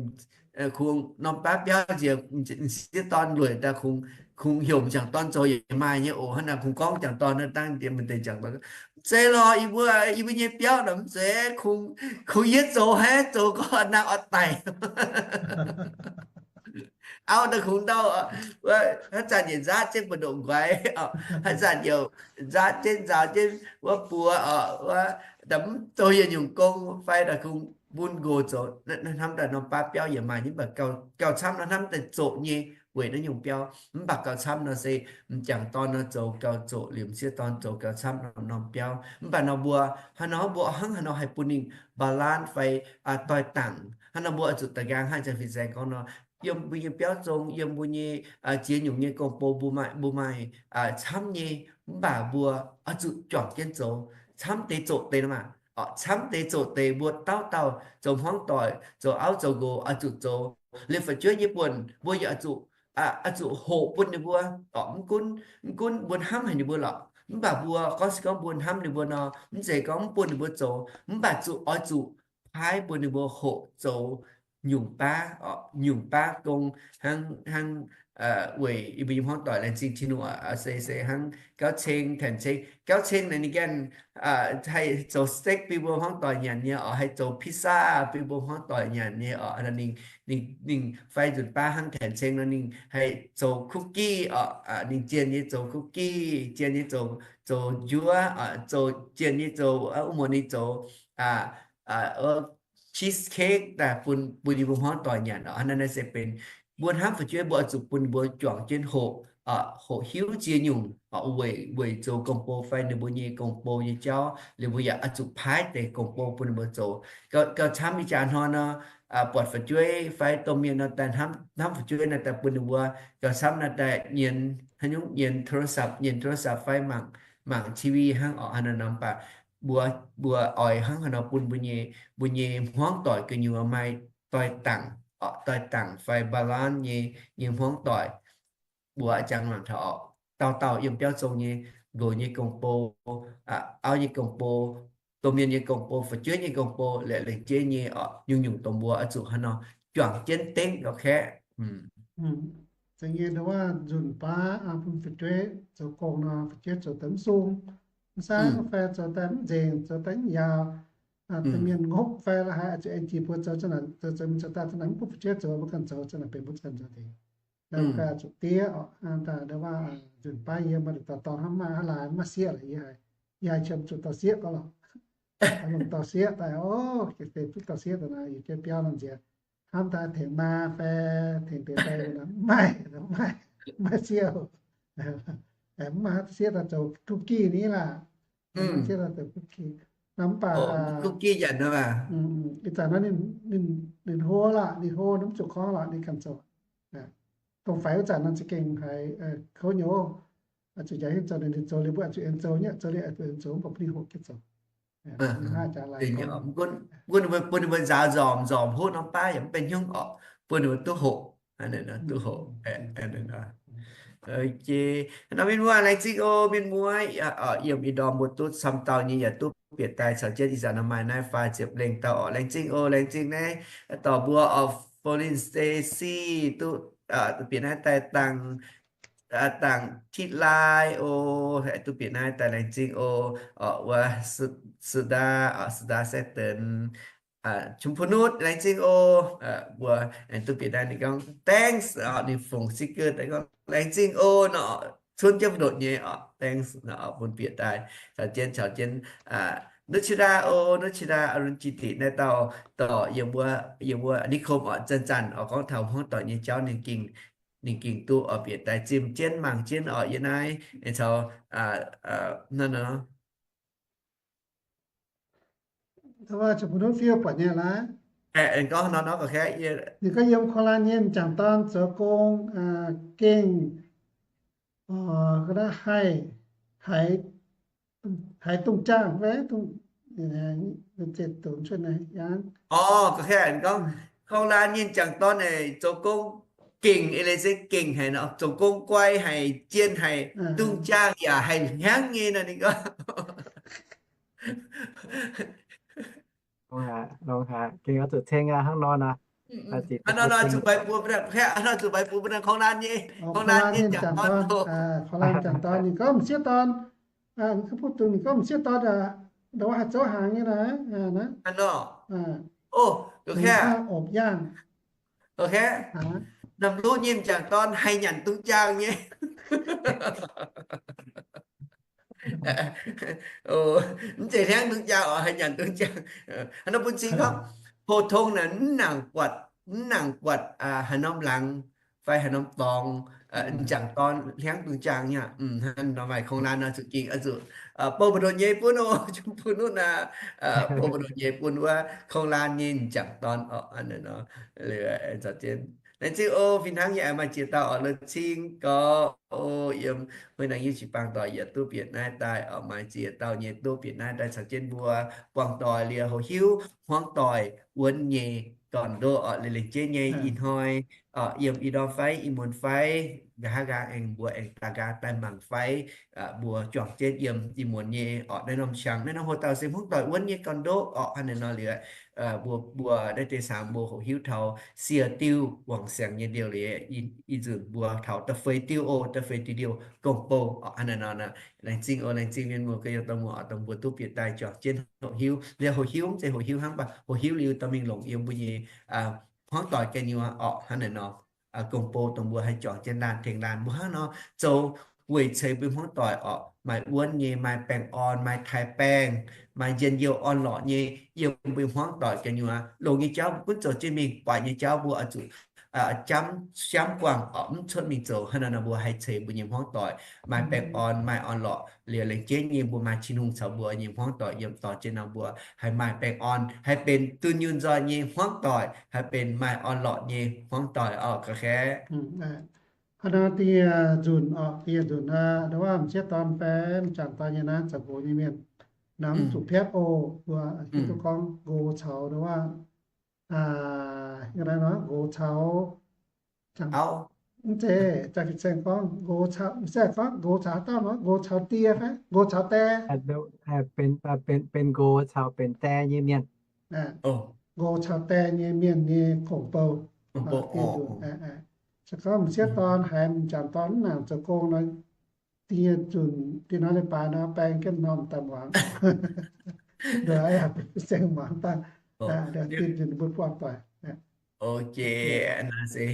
kungx norm baav biauv nziex m'sieqv dorn lueic daaih kungx, kungx heuc m'jangc dorn zoux yaac maaih nyei oc. Hnangv naaic kungx gorngv m'jangc dorn naaiv dangv nziex mv deix m'jangc dorn, mv zeiz lorqc, yie mbuo, yie mbuo nyei biauv naaic mv zeiz, kungx, kungx yie zoux haiz zoux gorngv naaiv oix daic. Auv naaiv kungx ndau, haaix zanc yietc nzaatv jienv mbu'ndongx nquaix, haaix zanc youc nzaatv jienv nzaaux jienv wuov buoz, wuov, mv zoux yietc nyungc gong fai daaih kungx bun nqox zoux. Hnamv daaih norm baav biauv yaac maaih nyei, mv baac gauh camv nor hnamv daaih zoqc nyei weic naaiv nyungc biauv. Mv baac gauh camv nor se m'jangc dorn nor zoux gauh zoqc, liuz m'sieqv dorn zoux gauh camv norm, norm biauv. Mv baac nor mbuo hnangv nor, mbuo hnangv haaix nor haih bun ninh balance fai doix-dangc. Hnangv nor mbuo oix zuqc da'nqaang hnangv Janx-Fin-Saeng gorngv nor, yiem mbuo nyei biauv zong, yiem mbuo nyei ziex nyungc nyei gong-bou mbuo maaih, mbuo maaih camv nyei, mv baac mbuo oix zuqc juangc jienv zoux. Camv deix zoqc deix nor maah, camv deix zoqc deix mbuo dauh dauh zoux hmuangv doic, zoux auv zoux nqox oix zuqc zoux. Liuz fu'jueiv nyei buonc mbuo yaac oix zuqc, oix zuqc hoqc bun ninh mbuo. Mv gunv, mv gunv mbuo hnamv haic ninh mbuo lorqc, mv baac mbuo gorngv se gorngv mbuo hnamv ninh mbuo nor, mv zeiz gorngv mv bun ninh mbuo zoux, mv baac zuqc oix zuqc paaiv bun ninh mbuo hoqc zoux nyungc baav, nyungc baav gong, hnangv, hnangv weic yie mbuo nyei hmuangv doic laengz zingh Tin-Hungh, se, se hnangv gauv ceng, taenx ceng. Gauv ceng naaic ninh ganh haih zoux steak bun mbuo hmuangv doic nyanc nyei oc, haih zoux pizza bun mbuo hmuangv doic nyanc nyei oc. Ninh, ninh fai nzunc baav hnangv taenx ceng nor ninh haih zoux cookie oc, ninh jienh nyei zoux cookie, jienh nyei zoux, zoux njuov, zoux jienh nyei zoux, wuov muonz ninh zoux cheesecake daaih bun, bun ninh mbuo hmuangv doic nyanc oc. Hnangv naaiv se benx mbuo hnamv fu'jueiv mbuo oix zuqc bun ninh mbuo juangc jienv hoqc, hoqc hiuv ziex nyungc weic, weic zoux gong-bou fai ninh mbuo nyei gong-bou nyei jauv, liuz mbuo yaac oix zuqc paaiv deix gong-bou bun ninh mbuo zoux. Gauh camv ih jaax hnoi nor, buatc fu'jueiv fai domh mienh nor daaih hnamv, hnamv fu'jueiv nor daaih bun ninh mbuo gauh camv nor daaih nyienz, haaix nyungc nyienz โทรศัพท์, nyienz โทรศัพท์ fai mangc, mangc T V hnangv oc. Hnangv naaiv nor mv baac mbuo, mbuo oix hnangv haaix nor bun mbuo nyei, mbuo nyei hmuangv doic gu'nyuoz maaih doix-dangc, doix-dangc fai balance nyei, nyei hmuangv doic. Mbuo jangx mangc taux oc, dauh dauh yiem biauv zong nyei, nqox nyei gong-bou, auv nyei gong-bou, domh mienh nyei gong-bou, fu'jueiv nyei gong-bou, laengz, laengz jeiv nyei oc, nyungc-nyungc dongh mbuo oix zuqc haaix nor juangc jienv dengv gauh kaeqv. zeiz nyei nduov waac nzunc baav bun fu'jueiv zoux gong nor, fu'jueiv zoux daaih mv sung, mv saengv fai zoux daaih mv nzengc, zoux daaih mv yaauc, da'mienh ngopv fai la'haaix, zuqc aengx jiex mbuo zoux za'naaic, zoux zoux mingh zoux daaih za'naaic, mv bun fu'jueiv zoux, mbuo ganh zoux za'naaic, benx mbuo ganh zoux deix. Naaiv gaax zuqc diev oc, daaih nduov waac nzunc baav yie maaih duqv dauh dorn hnangv, maaih aav laaix mv maaih sieqv lorqc, yie haiz, yie haiz qiemx zuqc dauh sieqv gorngv lorqc, longc dauh sieqv daaih, o, ga'fei duqv dauh sieqv daaih nor, yie jiex biauv nor nziex, hnamv daaih tengx maa fai tengx deix fai nor, mv maaih, mv maaih sieqv, mv maaih sieqv daaih zoux kuv gih ni laah. Sieqv daaih zoux kuv gih nor, mv baac kuv gih nyanc nor, ih zanc nor ninh hlo lorqc, ninh hlo, ninh mv zuqc gorngv lorqc, ninh ganh zoux. Dongh faix wuov zanc nor za'gengh haiz kouv nyei oc. Zuqc jaax hingv zoux, ninh zoux liuz mbuo zuqc aengx zoux nyei, zoux liuz zuqc aengx zoux, mv baac bun ninh hoqc jienv zoux. Bun ninh mbuo nzaaux nzormc, nzormc hoqc norm baav yaac mv benx hnyouv oc, bun ninh mbuo duqv hoqc, duqv hoqc. Nor mienh muoz, laengz zingh oc mienh muoz, yiem ih ndorm mbuo duqv camv dauh nyei yaac duqv bieqc daaih caux jienv ih zanc nor maaih naaiv faah ziepc lengh dauh oc. Laengz zingh oc, laengz zingh naaiv dorc mbuo oc, Pauline Stacy duqv bieqc naaiv daaih dangh, dangh Tit Lai oc, duqv bieqc naaiv daaih laengz zingh oc. Oc wuov Suda, Suda Satan, Chum Pu Nutv, laengz zingh oc. Mbuo aengx duqv bieqc naaiv ninh gorngv thanks, ninh fungx sticker daaih gorngv laengz zingh oc nor, cunv jienv mbu'ndongx nyei oc, thanks nor bun bieqc daaih caux jienv, caux jienv Nuchida oc, Nuchida Arunjiti naaiv dauh dorc yiem wuov, yiem wuov นิคม oc, zanc-zanc oc gorngv taux hmuangv doic nyei jauv ninh gengh, ninh gengh duqv oc bieqc daaih zimh jienv mangc jienv oc yiem naaiv, caux Ninh gorngv nor nor, ninh gorngv yiem โคราช nyei m'jangc dorn zoux gong, gengh, haih, haiz, haiz dungz jaangh fai, Orv, gorngv โคราช nyei m'jangc dorn naaic zoux gong gengh, eix leiz se gengh haic nor, zoux gong guai haic, jien haic, dungz jaangh yaac haiz hnyangv nyei nor, ninh gorngv. Longx haic, gengh oix zuqc ceng aqv hnangv nor nor. Hnangv nor nor zuqc mbaix buoz, hnangv nor zuqc mbaix buoz bun naaiv โคราช nyei, โคราช nyei m'jangc dorn, โคราช m'jangc dorn ninh gorngv m'sieqv dorn, ninh gorngv m'sieqv dorn, ndoqc haih zouv hnaangx nyei naaic. Hnangv nor. Opv yaangh. Namh luv nyei m'jangc dorn haih nyanc dungz jaangh nyei. Mv zeiz hliangv dungz jaangh oc, haih nyanc dungz jaangh. Hnangv nor bun cing gorngv, 普通 naaic mv nangc buatc, mv nangc buatc haaix norm laangz fai haaix norm dorngx, m'jangc dorn hliangv dungz jaangh nyei. Hnangv nor maaih โคราช nor zuqc gengh oix zuqc bouh mbu'ndongx nyei bun oc, bun wuov naaic, bouh mbu'ndongx nyei bun wuov โคราช nyei m'jangc dorn oc. Laengz zingh oc, fih hnangv yie aengx maaih ziex dauh oc, la'cing gorx oc, yiem huin nangc yie jiu-baang doic yietc duqv bieqc naaiv daaih oc, maaih ziex dauh nyei duqv bieqc naaiv daaih caux jienv mbuo buangh doic liuz hoqc hiuv hmuangv doic wuonv nyei gorn-ndoqv oc. Liuz lengc jeiv nyei ih hnoi, yiem ih ndorm fai ih muonz fai, nqa'haav nqa'haav aengx mbuo aengx da'nqaang daaih mangc fai, mbuo juangc jienv yiem ih muonz nyei oc, naaiv norm qangx naaiv norm hoc dauh se hmuangv doic wuonv nyei gorn-ndoqv oc. Hnangv naaiv nor liuz, mbuo, mbuo naaiv deix saamx mbuo hoqc hiuv taux sie diuh wangc siangx nyei diuh liuz, ih nzunc mbuo taux da'feix diuh oc, da'feix diuh diuh gong-bou oc. Hnangv naaiv nor, laengz zingh oc, laengz zingh mienh muoz ga'naaiv dongh mbuo oc, dongh mbuo duqv bieqc daaih juangc jienv hoqc hiuv. Liuz hoqc hiuv mv zeiz hoqc hiuv hnangv, mv baac hoqc hiuv liuz dorh mingh longc yiem mbuo nyei hmuangv doic ganh nyei oc. Hnangv naaiv nor, gong-bou dongh mbuo haih juangc jienv laanh tengx laanh mbuo hnangv nor zoux weic ceix mbuo hmuangv doic oc, maaih wuonv nyei, maaih baengh orn, maaih taaix baengh, maaih njien-youh orn-lorqc nyei yiem mbuo hmuangv doic ganh nyei. Longx nyei jauv mbuo gunv zoux jienv mingh, buatc nyei jauv mbuo oix zuqc jamv, jamv buangh oc, mv cuotv mingh zoux. Hnangv naaiv nor mbuo haih ceix mbuo nyei hmuangv doic maaih baengh orn, maaih orn-lorqc. Liuz laengz jeiv nyei mbuo maaih Tin-Hungh caux mbuo nyei hmuangv doic yiem dorh jienv nor mbuo haih maaih baengh orn, haih benx dunh yunh nzoih nyei hmuangv doic, haih benx maaih orn-lorqc nyei hmuangv doic oc, ga'naaiv. Hnangv naaiv da'nyeic nzunc oc, da'nyeic nzunc nor, ndau wuov m'sieqv dorn fai m'jangc dorn nyei naaiv zoux nqox nyei mienh, naaiv mv zuqc piatv oc. Mbuo hiuv duqv gorngv nqox caux ndau wuov, nqox caux, mv zeiz, za'gengh gorngv nqox caux, mv zeiz gorngv nqox caux haaix dauh nor, nqox caux die fai nqox caux die? Benx, benx nqox caux benx die nyei mienh. Nqox caux die nyei mienh nyei gong-bou. Se gorngv m'sieqv dorn haiz m'jangc dorn mv nangc zoux gong nor, da'nyeic nzunc, da'nyeic norm leiz-baaix nor, baeng jienv m'normh daaih muangx. Nduov yaac saeng muangx daaih, da'nyeic nzunc mbuo buangh doic. Ok, naaiv se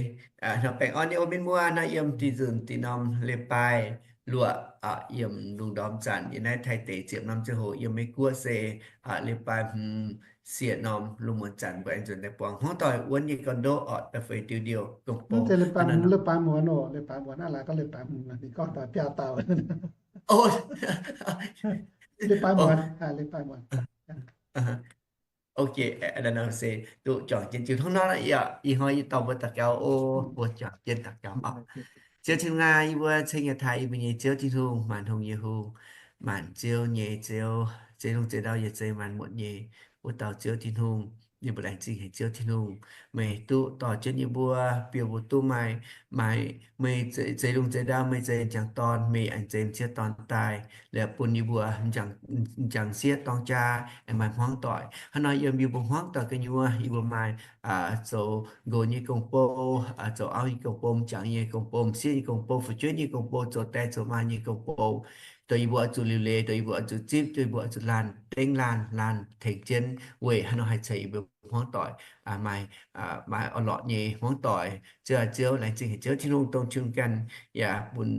hnangv baengh orn nyei ov mienh muoz, naaiv yiem da'nyeic nzunc da'nyeic norm leiz-baaix luoqc, yiem lungh ndorm zanc, yiem naaiv Taiv deic ziepc norm ziangh hoc, yiem Meiv Guoqv se leiz-baaix hmz sieqv norm lungh muonz zanc, mbuo aengx nzuonx daaih buangh hmuangv doic wuonv nyei gorn-ndoqv orqc, daaih feix diuh ndiouh gong-bou. Leiz-baaix hmz, leiz-baaix muonz oc, leiz-baaix muonz, aav, laaix gorngv leiz-baaix hmz, ninh gorngv doic biaa dauh. Leiz-baaix muonz, leiz-baaix muonz. Ok, se duqv juangc jienv jiu hnangv nor, ih hnoi yie dorh mbuo daux gaux oc, mbuo juangc jienv daux gaux oc. Ziouv Tin-Hungh aac, yie mbuo ceng yaac taaih yie mbuo nyei Ziouv Tin-Hungh, maanc hungh nyei Hungh, maanc ziouv nyei Ziouv, zeix lungh zeix ndau yaac zeix maanc muotc nyei wuov dauh Ziouv Tin-Hungh. Yie mbuo laengz zingh haic Ziouv Tin-Hungh, meih duqv dorh jienv yie mbuo, bun yie mbuo duqv maaih, maaih meih zeix lungh zeix ndau, meih zeix m'jangc dorn, meih aengx zeix m'sieqv dorn daaih, liuz bun yie mbuo m'jangc sieqv dorng jaa aengx maaih hmuangv doic. Hnangv nor yiem yie mbuo hmuangv doic gu'nyuoz yie mbuo maaih zoux nqox nyei gong-bou, zoux auv nyei gong-bou, m'jangc nyei gong-bou, m'sieqv nyei gong-bou, fu'jueiv nyei gong-bou, zoux die zoux maa nyei gong-bou, dongh yie mbuo oix zuqc liuc leiz, dongh yie mbuo oix zuqc zipv, dongh yie mbuo oix zuqc laanh dengv laanh, laanh tengx jienv weic haaix nor haih ceix yie mbuo hmuangv doic, maaih, maaih orn-lorqc nyei hmuangv doic. Ziouv aac, Ziouv, laengz zingh haic Ziouv Tin-Hungh dongh Tin-Hungh ganh yaac bun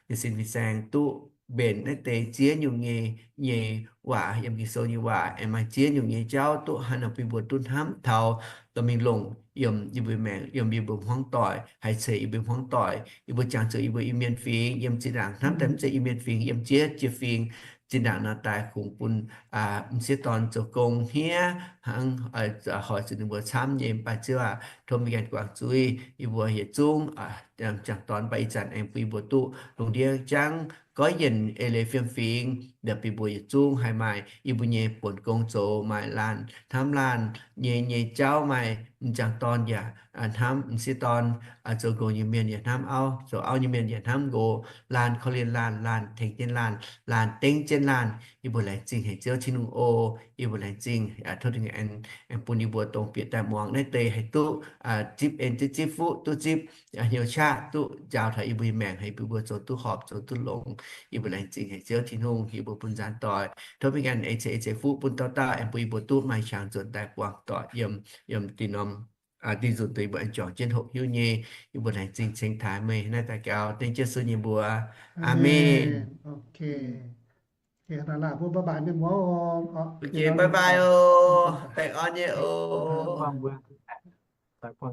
jiez sin fin-saeng duqv mbenc naaiv deix ziex nyungc nyei, nyei waac, yiem Ging-Sou nyei waac, aengx maaih ziex nyungc nyei jauv duqv haaix nor bun yie mbuo duqv hnamv taux dorh mingh longc yiem yie mbuo maengc, yiem yie mbuo hmuangv doic, haih ceix yie mbuo hmuangv doic. Yie mbuo jangx zuqc yie mbuo Iu-Mienh fingx, yiem zinh ndaangc hnamv daaih mv zeiz Iu-Mienh fingx, yiem ziex jiex fingx, zinh ndaangc nor daaih kungx bun m'sieqv dorn zoux gong hniev hnangv, hoic zuqc ninh mbuo camv nyei. Mv baac Ziouv aac, tov meih ganh guangc zuiz yie mbuo yietc zungv m'jangc dorn, mv baac ih zanc aengx bun yie mbuo duqv lungh ndiev jangv goiv yienc eix leiz fiem fingx, liuz bun yie mbuo yietc zungv haih maaih yie mbuo nyei buonc gong zoux, maaih laanh hnamv laanh nyei, nyei jauv, maaih m'jangc dorn yaac hnamv m'sieqv dorn, zoux nqox nyei mienh yaac hnamv auv, zoux auv nyei mienh yaac hnamv nqox, laanh korv-lienh laanh, laanh tengx jienv laanh, laanh dengv jienv laanh. Yie mbuo laengz zingh haic Ziouv Tin-Hungh oc. Yie mbuo laengz zingh, tov Tin-Hungh aengx bun yie mbuo dongh bieqc daaih muangx naaiv deix haih duqv zipv en, duqv zipv fuqv, duqv zipv hnyouv qaqv, duqv njaaux taux yie mbuo nyei maengc, haih bun yie mbuo zoux duqv horpc, zoux duqv longx. Yie mbuo laengz zingh haic Ziouv Tin-Hungh, yie mbuo bun nzaanx doic. Tov meih ganh eix ceix eix ceix fuqv bun dauh dauh, aengx bun yie mbuo duqv maaih qangx nzuonx daaih buangh doic yiem, yiem dinh norm, dinh nzunc dongh yie mbuo aengx juangc jienv hoqc hiuv nyei. Yie mbuo laengz zingh ceng taaih meih naaiv daux gaux dengv Yesu nyei mbuox. Aamen. Bye bye oc. Baengh orn nyei oc.